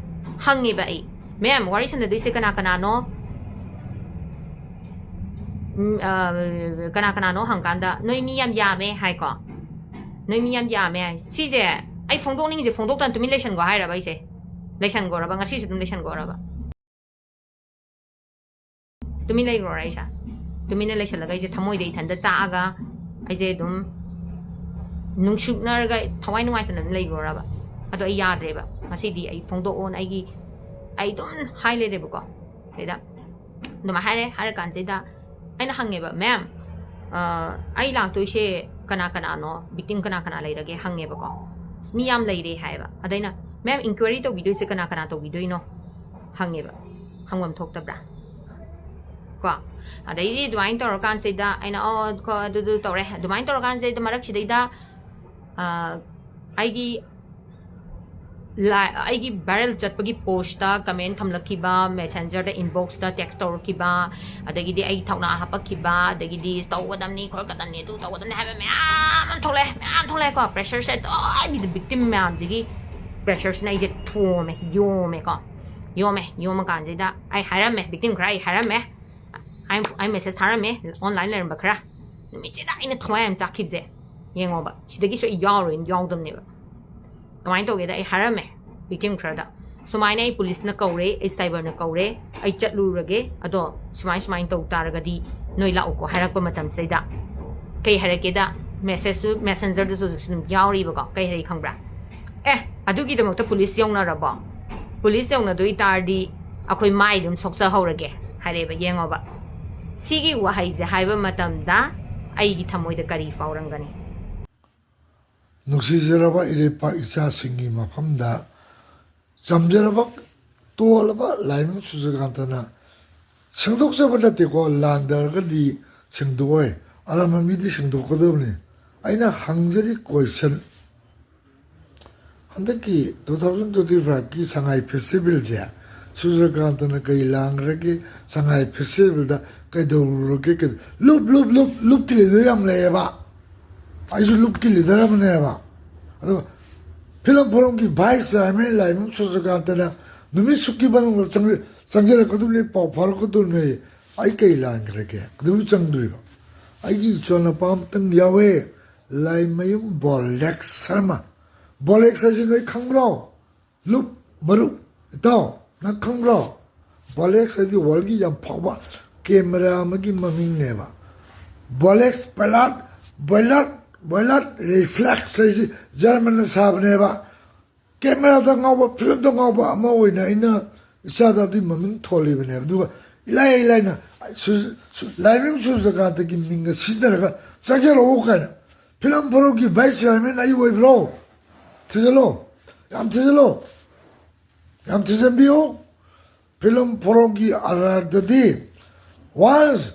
ꯍꯪꯉꯦꯕ ꯑꯩ, "ꯃꯦꯝ, ꯋꯥꯔꯤ ꯁꯥꯟꯅꯗꯣꯏꯁꯦ ꯀꯅꯥ ꯀꯅꯥꯅꯣ? ꯎꯝ, ꯑ, ꯀꯅꯥ ꯀꯅꯥꯅꯣ?" ꯍꯪꯀꯥꯟꯗ, "ꯅꯣꯏ ꯃꯤ ꯌꯥꯝ ꯌꯥꯝꯃꯦ" ꯍꯥꯏꯀꯣ꯫ "ꯅꯣꯏ ꯃꯤ ꯌꯥꯝ ꯌꯥꯝꯃꯦ" ꯍꯥꯏ꯫ ꯁꯤꯁꯦ ꯑꯩ ꯐꯣꯡꯗꯣꯛꯅꯤꯡꯉꯤꯁꯦ ꯐꯣꯡꯗꯣꯛꯇꯅ ꯇꯨꯃꯤꯟ ꯂꯩꯁꯟꯈꯣ ꯍꯥꯏꯔꯕ ꯑꯩꯁꯦ? ꯂꯩꯁꯟꯈꯣꯔꯕ? ꯉꯁꯤꯁꯨ ꯑꯗꯨꯝ ꯂꯩꯁꯟꯈꯣꯔꯕ? ꯇꯨꯃꯤꯟ ꯂꯩꯈ꯭ꯔꯣꯔ ꯑꯩꯁꯦ? ꯇꯨꯃꯤꯟꯅ ꯂꯩꯁꯜꯂꯒ ꯑꯩꯁꯦ ꯊꯃꯣꯏꯗ ꯏꯊꯟꯇ ꯆꯥꯛꯑꯒ ꯑꯩꯁꯦ ꯑꯗꯨꯝ ꯅꯨꯡꯁꯨꯛꯅꯔꯒ ꯊꯋꯥꯏ ꯅꯨꯡꯉꯥꯏꯇꯅ ꯑꯗꯨꯝ ꯂꯩꯈ꯭ꯔꯣꯔꯕ? ꯑꯗꯣ ꯑꯩ ꯌꯥꯗ꯭ꯔꯦꯕ꯫ ꯉꯁꯤꯗꯤ ꯑꯩ ꯐꯣꯡꯗꯣꯛꯑꯣꯅ ꯑꯩꯒꯤ, ꯑꯩ ꯑꯗꯨꯝ ꯍꯥꯏ ꯂꯩꯔꯦꯕꯀꯣ꯫ ꯁꯤꯗ ꯑꯗꯨꯃꯥꯏꯅ ꯍꯥꯏꯔꯦ꯫ ꯍꯥꯏꯔ ꯀꯥꯟꯁꯤꯗ ꯑꯩꯅ ꯍꯪꯉꯦꯕ, "ꯃꯦꯝ, ꯑ, ꯑꯩ ꯂꯥꯛꯇꯣꯏꯁꯦ ꯀꯅꯥ ꯀꯅꯥꯅꯣ? ꯕꯤꯛꯇꯤꯝ ꯀꯅꯥ ꯀꯅꯥ ꯂꯩꯔꯒꯦ?" ꯍꯪꯉꯦꯕꯀꯣ꯫ "ꯃꯤ ꯌꯥꯝ ꯂꯩꯔꯦ" ꯍꯥꯏꯌꯦꯕ꯫ ꯑꯗ ꯑꯩꯅ, "ꯃꯦꯝ, ꯏꯟꯀ꯭ꯋꯥꯏꯔꯤ ꯇꯧꯕꯤꯗꯣꯏꯁꯦ ꯀꯅꯥ ꯀꯅꯥ ꯇꯧꯕꯤꯗꯣꯏꯅꯣ?" ꯍꯪꯉꯦꯕ꯫ ꯍꯪꯐꯝ ꯊꯣꯛꯇꯕ꯭ꯔꯥ? ꯀꯣ? ꯑꯗꯩꯗꯤ ꯑꯗꯨꯃꯥꯏꯅ ꯇꯧꯔꯀꯥꯟꯁꯤꯗ ꯑꯩꯅ, "ꯑꯣ, ꯀꯣ, ꯑꯗꯨꯗꯨ ꯇꯧꯔꯦ"꯫ ꯑꯗꯨꯃꯥꯏꯅ ꯇꯧꯔꯀꯥꯟꯁꯤꯗ ꯃꯔꯛꯁꯤꯗꯩꯗ, ꯑ, ꯑꯩꯒꯤ ꯂꯥꯏ-, ꯑꯩꯒꯤ ꯚꯥꯏꯔꯦꯜ ꯆꯠꯄꯒꯤ ꯄꯣꯁꯇ ꯀꯃꯦꯟ ꯊꯝꯂꯛꯈꯤꯕ, ꯃꯦꯁꯦꯟꯖꯔꯗ, ꯏꯟꯕꯣꯛꯁꯇ ꯇꯦꯛꯁ ꯇꯧꯔꯛꯈꯤꯕ, ꯑꯗꯒꯤꯗꯤ ꯑꯩ ꯊꯧꯅꯥ ꯍꯥꯞꯄꯛꯈꯤꯕ, ꯑꯗꯒꯤꯗꯤ "ꯇꯧꯒꯗꯕꯅꯤ, ꯈꯣꯠꯀꯗꯕꯅꯤ, ꯑꯗꯨ ꯇꯧꯒꯗꯕꯅꯤ" ꯍꯥꯏꯕ ꯃꯌꯥꯝ ꯑꯃ ꯊꯣꯛꯂꯛꯑꯦ, ꯃꯌꯥꯝ ꯊꯣꯛꯂꯛꯑꯦꯀꯣ꯫ ꯄ꯭ꯔꯦꯁꯔꯁꯦ ꯑꯗꯨꯝ ꯕꯤꯛꯇꯤꯝ ꯃꯌꯥꯝꯁꯤꯒꯤ ꯄ꯭ꯔꯦꯁꯔꯁꯤꯅ ꯑꯩꯁꯦ ꯊꯣꯝꯃꯦ, ꯌꯣꯝꯃꯦꯀꯣ꯫ ꯌꯣꯝꯃꯦ꯫ ꯌꯣꯝꯃ ꯀꯥꯟꯁꯤꯗ ꯑꯩ ꯍꯥꯏꯔꯝꯃꯦ, ꯕꯤꯛꯇꯤꯝ ꯈꯔ ꯑꯩ ꯍꯥꯏꯔꯝꯃꯦ꯫ ꯑꯩ, ꯑꯩ ꯃꯦꯁꯦꯖ ꯊꯥꯔꯝꯃꯦ, ꯑꯣꯟꯂꯥꯏꯟ ꯂꯩꯔꯝꯕ ꯈꯔ꯫ ꯅꯨꯃꯤꯠꯁꯤꯗ ꯑꯩꯅ ꯊꯋꯥꯏ ꯌꯥꯝ ꯆꯥꯛꯈꯤꯕꯁꯦ꯫ ꯌꯦꯡꯉꯣꯕ, ꯁꯤꯗꯒꯤꯁꯨ ꯑꯩ ꯌꯥꯎꯔꯣꯏꯅ ꯌꯥꯎꯗꯕꯅꯦꯕ꯫ ꯀꯃꯥꯏꯅ ꯇꯧꯒꯦꯗ, ꯑꯩ ꯍꯥꯏꯔꯝꯃꯦ ꯚꯤꯛꯇꯤꯝ ꯈꯔꯗ, "ꯁꯨꯃꯥꯏꯅ ꯑꯩ ꯄꯨꯂꯤꯁꯅ ꯀꯧꯔꯦ, ꯑꯩ ꯁꯥꯏꯕꯔꯅ ꯀꯧꯔꯦ, ꯑꯩ ꯆꯠꯂꯨꯔꯒꯦ, ꯑꯗꯣ ꯁꯨꯃꯥꯏ ꯁꯨꯃꯥꯏꯅ ꯇꯧ ꯇꯥꯔꯒꯗꯤ ꯅꯣꯏ ꯂꯥꯛꯎꯀꯣ" ꯍꯥꯏꯔꯛꯄ ꯃꯇꯝꯁꯤꯗꯩꯗ ꯀꯩ ꯍꯥꯏꯔꯛꯀꯦꯗ, ꯃꯦꯁꯦꯖꯁꯨ ꯃꯦꯁꯦꯟꯖꯔꯗꯁꯨ ꯍꯧꯖꯤꯛꯁꯨ ꯑꯗꯨꯝ ꯌꯥꯎꯔꯤꯕꯀꯣ, ꯀꯩ ꯍꯥꯏꯔꯛꯏ ꯈꯪꯕ꯭ꯔꯥ? "ꯑꯦ, ꯑꯗꯨꯒꯤꯗꯃꯛꯇ ꯄꯨꯂꯤꯁ ꯌꯧꯅꯔꯕꯣ? ꯄꯨꯂꯤꯁ ꯌꯧꯅꯗꯣꯏ ꯇꯥꯔꯗꯤ ꯑꯩꯈꯣꯏ ꯃꯥꯏ ꯑꯗꯨꯝ ꯁꯣꯛꯆꯍꯧꯔꯒꯦ" ꯍꯥꯏꯔꯛꯑꯦꯕ꯫ ꯌꯦꯡꯉꯣꯕ, ꯁꯤꯒꯤ ꯋꯥꯍꯩꯁꯦ ꯍꯥꯏꯕ ꯃꯇꯝꯗ ꯑꯩꯒꯤ ꯊꯃꯣꯏꯗ ꯀꯔꯤ ꯐꯥꯎꯔꯝꯒꯅꯤ? ꯅꯨꯡꯁꯤꯖꯔꯕ ꯏꯔꯩꯄꯥꯛ ꯏꯆꯥꯁꯤꯡꯒꯤ ꯃꯐꯝꯗ ꯆꯝꯖꯔꯕ ꯇꯣꯜꯂꯕ ꯂꯥꯏꯅꯤꯡ ꯁꯨꯔꯖꯀꯥꯟꯇꯅ ꯁꯦꯡꯗꯣꯛꯆꯕ ꯅꯠꯇꯦꯀꯣ, ꯂꯥꯟꯗꯔꯒꯗꯤ ꯁꯦꯡꯗꯣꯛꯑꯣꯏ, ꯑꯔꯥꯟꯕ ꯃꯤꯗꯤ ꯁꯦꯡꯗꯣꯛꯀꯗꯕꯅꯤ꯫ ꯑꯩꯅ ꯍꯪꯖꯔꯤ ꯀꯣꯏꯁꯟ, ꯍꯟꯗꯛꯀꯤ ꯇꯨ ꯊꯥꯎꯖꯟ ꯇ꯭ꯋꯦꯟꯇꯤ ꯐꯥꯏꯚꯀꯤ ꯁꯉꯥꯏ ꯐꯦꯁꯇꯤꯚꯦꯜꯁꯦ ꯁꯨꯔꯖꯀꯥꯟꯇꯅ ꯀꯩ ꯂꯥꯡꯈ꯭ꯔꯒꯦ? ꯁꯉꯥꯏ ꯐꯦꯁꯇꯤꯚꯦꯜꯗ ꯀꯩꯗꯧꯔꯨꯔꯒꯦ? ꯀꯩ-, ꯂꯨꯞ ꯂꯨꯞ ꯂꯨꯞ ꯂꯨꯞꯀꯤ ꯂꯤꯗꯔ ꯌꯥꯝ ꯂꯩꯌꯦꯕ꯫ ꯑꯩꯁꯨ ꯂꯨꯞꯀꯤ ꯂꯤꯗꯔ ꯑꯃꯅꯦꯕ꯫ ꯑꯗꯨꯒ ꯐꯤꯂꯝ ꯐꯣꯔꯝꯒꯤ ꯚꯥꯏꯁ ꯆꯤꯌꯥꯔꯃꯦꯟ ꯂꯥꯏꯃꯌꯨꯝ ꯁꯨꯔꯖꯀꯥꯟꯇꯅ ꯅꯨꯃꯤꯠ ꯁꯨꯛꯀꯤ ꯃꯅꯨꯡꯗ ꯆꯪ-, ꯆꯪꯖꯔꯛꯀꯗꯕꯅꯤ, ꯄꯥꯎ ꯐꯥꯎꯔꯛꯀꯗꯕꯅꯤ꯫ ꯑꯩ ꯀꯩ ꯂꯥꯟꯈ꯭ꯔꯒꯦ? ꯀꯩꯗꯧꯕꯩ ꯆꯪꯗꯣꯔꯤꯕ? ꯑꯩꯒꯤ ꯏꯆꯥꯅꯨꯄꯥ ꯑꯃꯇꯪ ꯌꯥꯎꯋꯦ, ꯂꯥꯏꯃꯌꯨꯝ ꯕꯣꯂꯦꯛꯁ ꯁꯔꯃ꯫ ꯕꯣꯂꯦꯛꯁ ꯍꯥꯏꯁꯤ ꯅꯣꯏ ꯈꯪꯕ꯭ꯔꯣ? ꯂꯨꯞ, ꯃꯔꯨꯞ, ꯏꯇꯥꯎ, ꯅꯪ ꯈꯪꯕ꯭ꯔꯣ? ꯕꯣꯂꯦꯛꯁ ꯍꯥꯏꯗꯤ ꯋꯥꯔꯜꯒꯤ ꯌꯥꯝ ꯐꯥꯎꯕ ꯀꯦꯃꯦꯔꯥ ꯑꯃꯒꯤ ꯃꯃꯤꯡꯅꯦꯕ꯫ ꯕꯣꯂꯦꯛꯁ ꯕꯣꯏꯂꯥꯠ, ꯕꯣꯏꯂꯥꯠ, ꯕꯣꯏꯂꯥꯠ ꯔꯤꯐ꯭ꯂꯦꯛꯁ ꯍꯥꯏꯁꯤ ꯖꯔꯃꯟꯅ ꯁꯥꯕꯅꯦꯕ꯫ ꯀꯦꯃꯦꯔꯥꯗ ꯉꯥꯎꯕ, ꯐꯤꯂꯝꯗ ꯉꯥꯎꯕ ꯑꯃ ꯑꯣꯏꯅ ꯑꯩꯅ ꯏꯆꯥꯗ ꯑꯗꯨꯒꯤ ꯃꯃꯤꯡ ꯊꯣꯜꯂꯤꯕꯅꯦꯕ꯫ ꯑꯗꯨꯒ ꯏꯂꯥꯏ ꯂꯥꯏꯅ ꯁꯨ-, ꯁꯨ-, ꯂꯥꯏꯃꯌꯨꯝ ꯁꯨꯔꯖꯀꯥꯟꯇꯒꯤ ꯃꯤꯡꯒ ꯁꯤꯖꯤꯟꯅꯔꯒ ꯆꯪꯖꯔꯛꯑꯣ ꯀꯥꯏꯅ꯫ ꯐꯤꯂꯝ ꯐꯣꯔꯝꯒꯤ ꯚꯥꯏꯁ ꯆꯤꯌꯥꯔꯃꯦꯟ ꯑꯩ ꯑꯣꯏꯕ꯭ꯔꯣ? ꯊꯤꯖꯤꯜꯂꯣ, ꯌꯥꯝ ꯊꯤꯖꯤꯜꯂꯣ, ꯌꯥꯝ ꯊꯤꯖꯤꯟꯕꯤꯌꯨ꯫ ꯐꯤꯂꯝ ꯐꯣꯔꯝꯒꯤ ꯑꯥꯔꯗꯔꯗꯗꯤ ꯋꯥꯟꯁ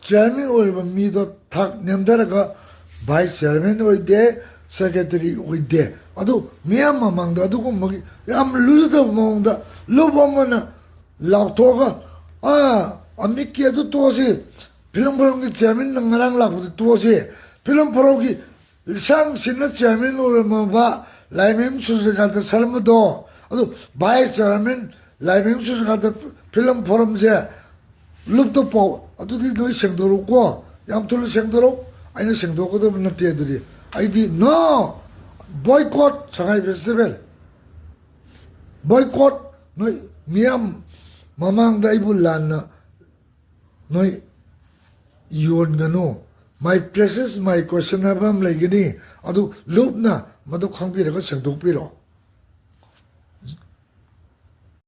ꯆꯤꯌꯥꯔꯃꯦꯟ ꯑꯣꯏꯔꯤꯕ ꯃꯤꯗꯣ ꯊꯥꯛ ꯅꯦꯝꯊꯔꯒ ꯚꯥꯏꯁ ꯆꯤꯌꯥꯔꯃꯦꯟ ꯑꯣꯏꯗꯦ, ꯁꯦꯀ꯭ꯔꯦꯇꯔꯤ ꯑꯣꯏꯗꯦ꯫ ꯑꯗꯨ ꯃꯤꯌꯥꯝ ꯃꯃꯥꯡꯗ ꯑꯗꯨꯒꯨꯝꯕꯒꯤ ꯌꯥꯝ ꯂꯨꯖꯗꯕ ꯃꯑꯣꯡꯗ ꯂꯨꯞ ꯑꯃꯅ ꯂꯥꯎꯊꯣꯛꯑꯒ, "ꯑꯥ, ꯑꯃꯤꯠꯀꯤ ꯑꯗꯨ ꯇꯣꯛꯑꯁꯤ, ꯐꯤꯂꯝ ꯐꯣꯔꯝꯒꯤ ꯆꯤꯌꯥꯔꯃꯦꯟꯅ ꯉꯔꯥꯡ ꯂꯥꯛꯄꯗꯨ ꯇꯣꯛꯑꯁꯤ, ꯐꯤꯂꯝ ꯐꯣꯔꯝꯒꯤ ꯂꯤꯁꯥꯡ ꯁꯤꯠꯅ ꯆꯤꯌꯥꯔꯃꯦꯟ ꯑꯣꯏꯔꯝꯃꯕ ꯂꯥꯏꯃꯌꯨꯝ ꯁꯨꯔꯖꯀꯥꯟꯇ ꯁꯔꯃꯗꯣ, ꯑꯗꯨ ꯚꯥꯏꯁ ꯆꯤꯌꯥꯔꯃꯦꯟ ꯂꯥꯏꯃꯌꯨꯝ ꯁꯨꯔꯖꯀꯥꯟꯇ ꯐꯤꯂꯝ ꯐꯣꯔꯝꯁꯦ ꯂꯨꯞꯇ ꯄꯥꯎ, ꯑꯗꯨꯗꯤ ꯅꯣꯏ ꯁꯦꯡꯗꯣꯔꯛꯎꯀꯣ, ꯌꯥꯝ ꯊꯨꯅ ꯁꯦꯡꯗꯣꯔꯛꯎ, ꯑꯩꯅ ꯁꯦꯡꯗꯣꯛꯀꯗꯕ ꯅꯠꯇꯦ ꯑꯗꯨꯗꯤ꯫ ꯑꯩꯗꯤ ꯅꯣ!" Boycott Sangai Festival, boycott. ꯅꯣꯏ ꯃꯤꯌꯥꯝ ꯃꯃꯥꯡꯗ ꯑꯩꯕꯨ ꯂꯥꯟꯅ ꯅꯣꯏ ꯌꯣꯟꯒꯅꯨ꯫ My dress is my question ꯍꯥꯏꯕ ꯑꯃ ꯂꯩꯒꯅꯤ꯫ ꯑꯗꯨ ꯂꯨꯞꯅ ꯃꯗꯨ ꯈꯪꯕꯤꯔꯒ ꯁꯦꯡꯗꯣꯛꯄꯤꯔꯣ꯫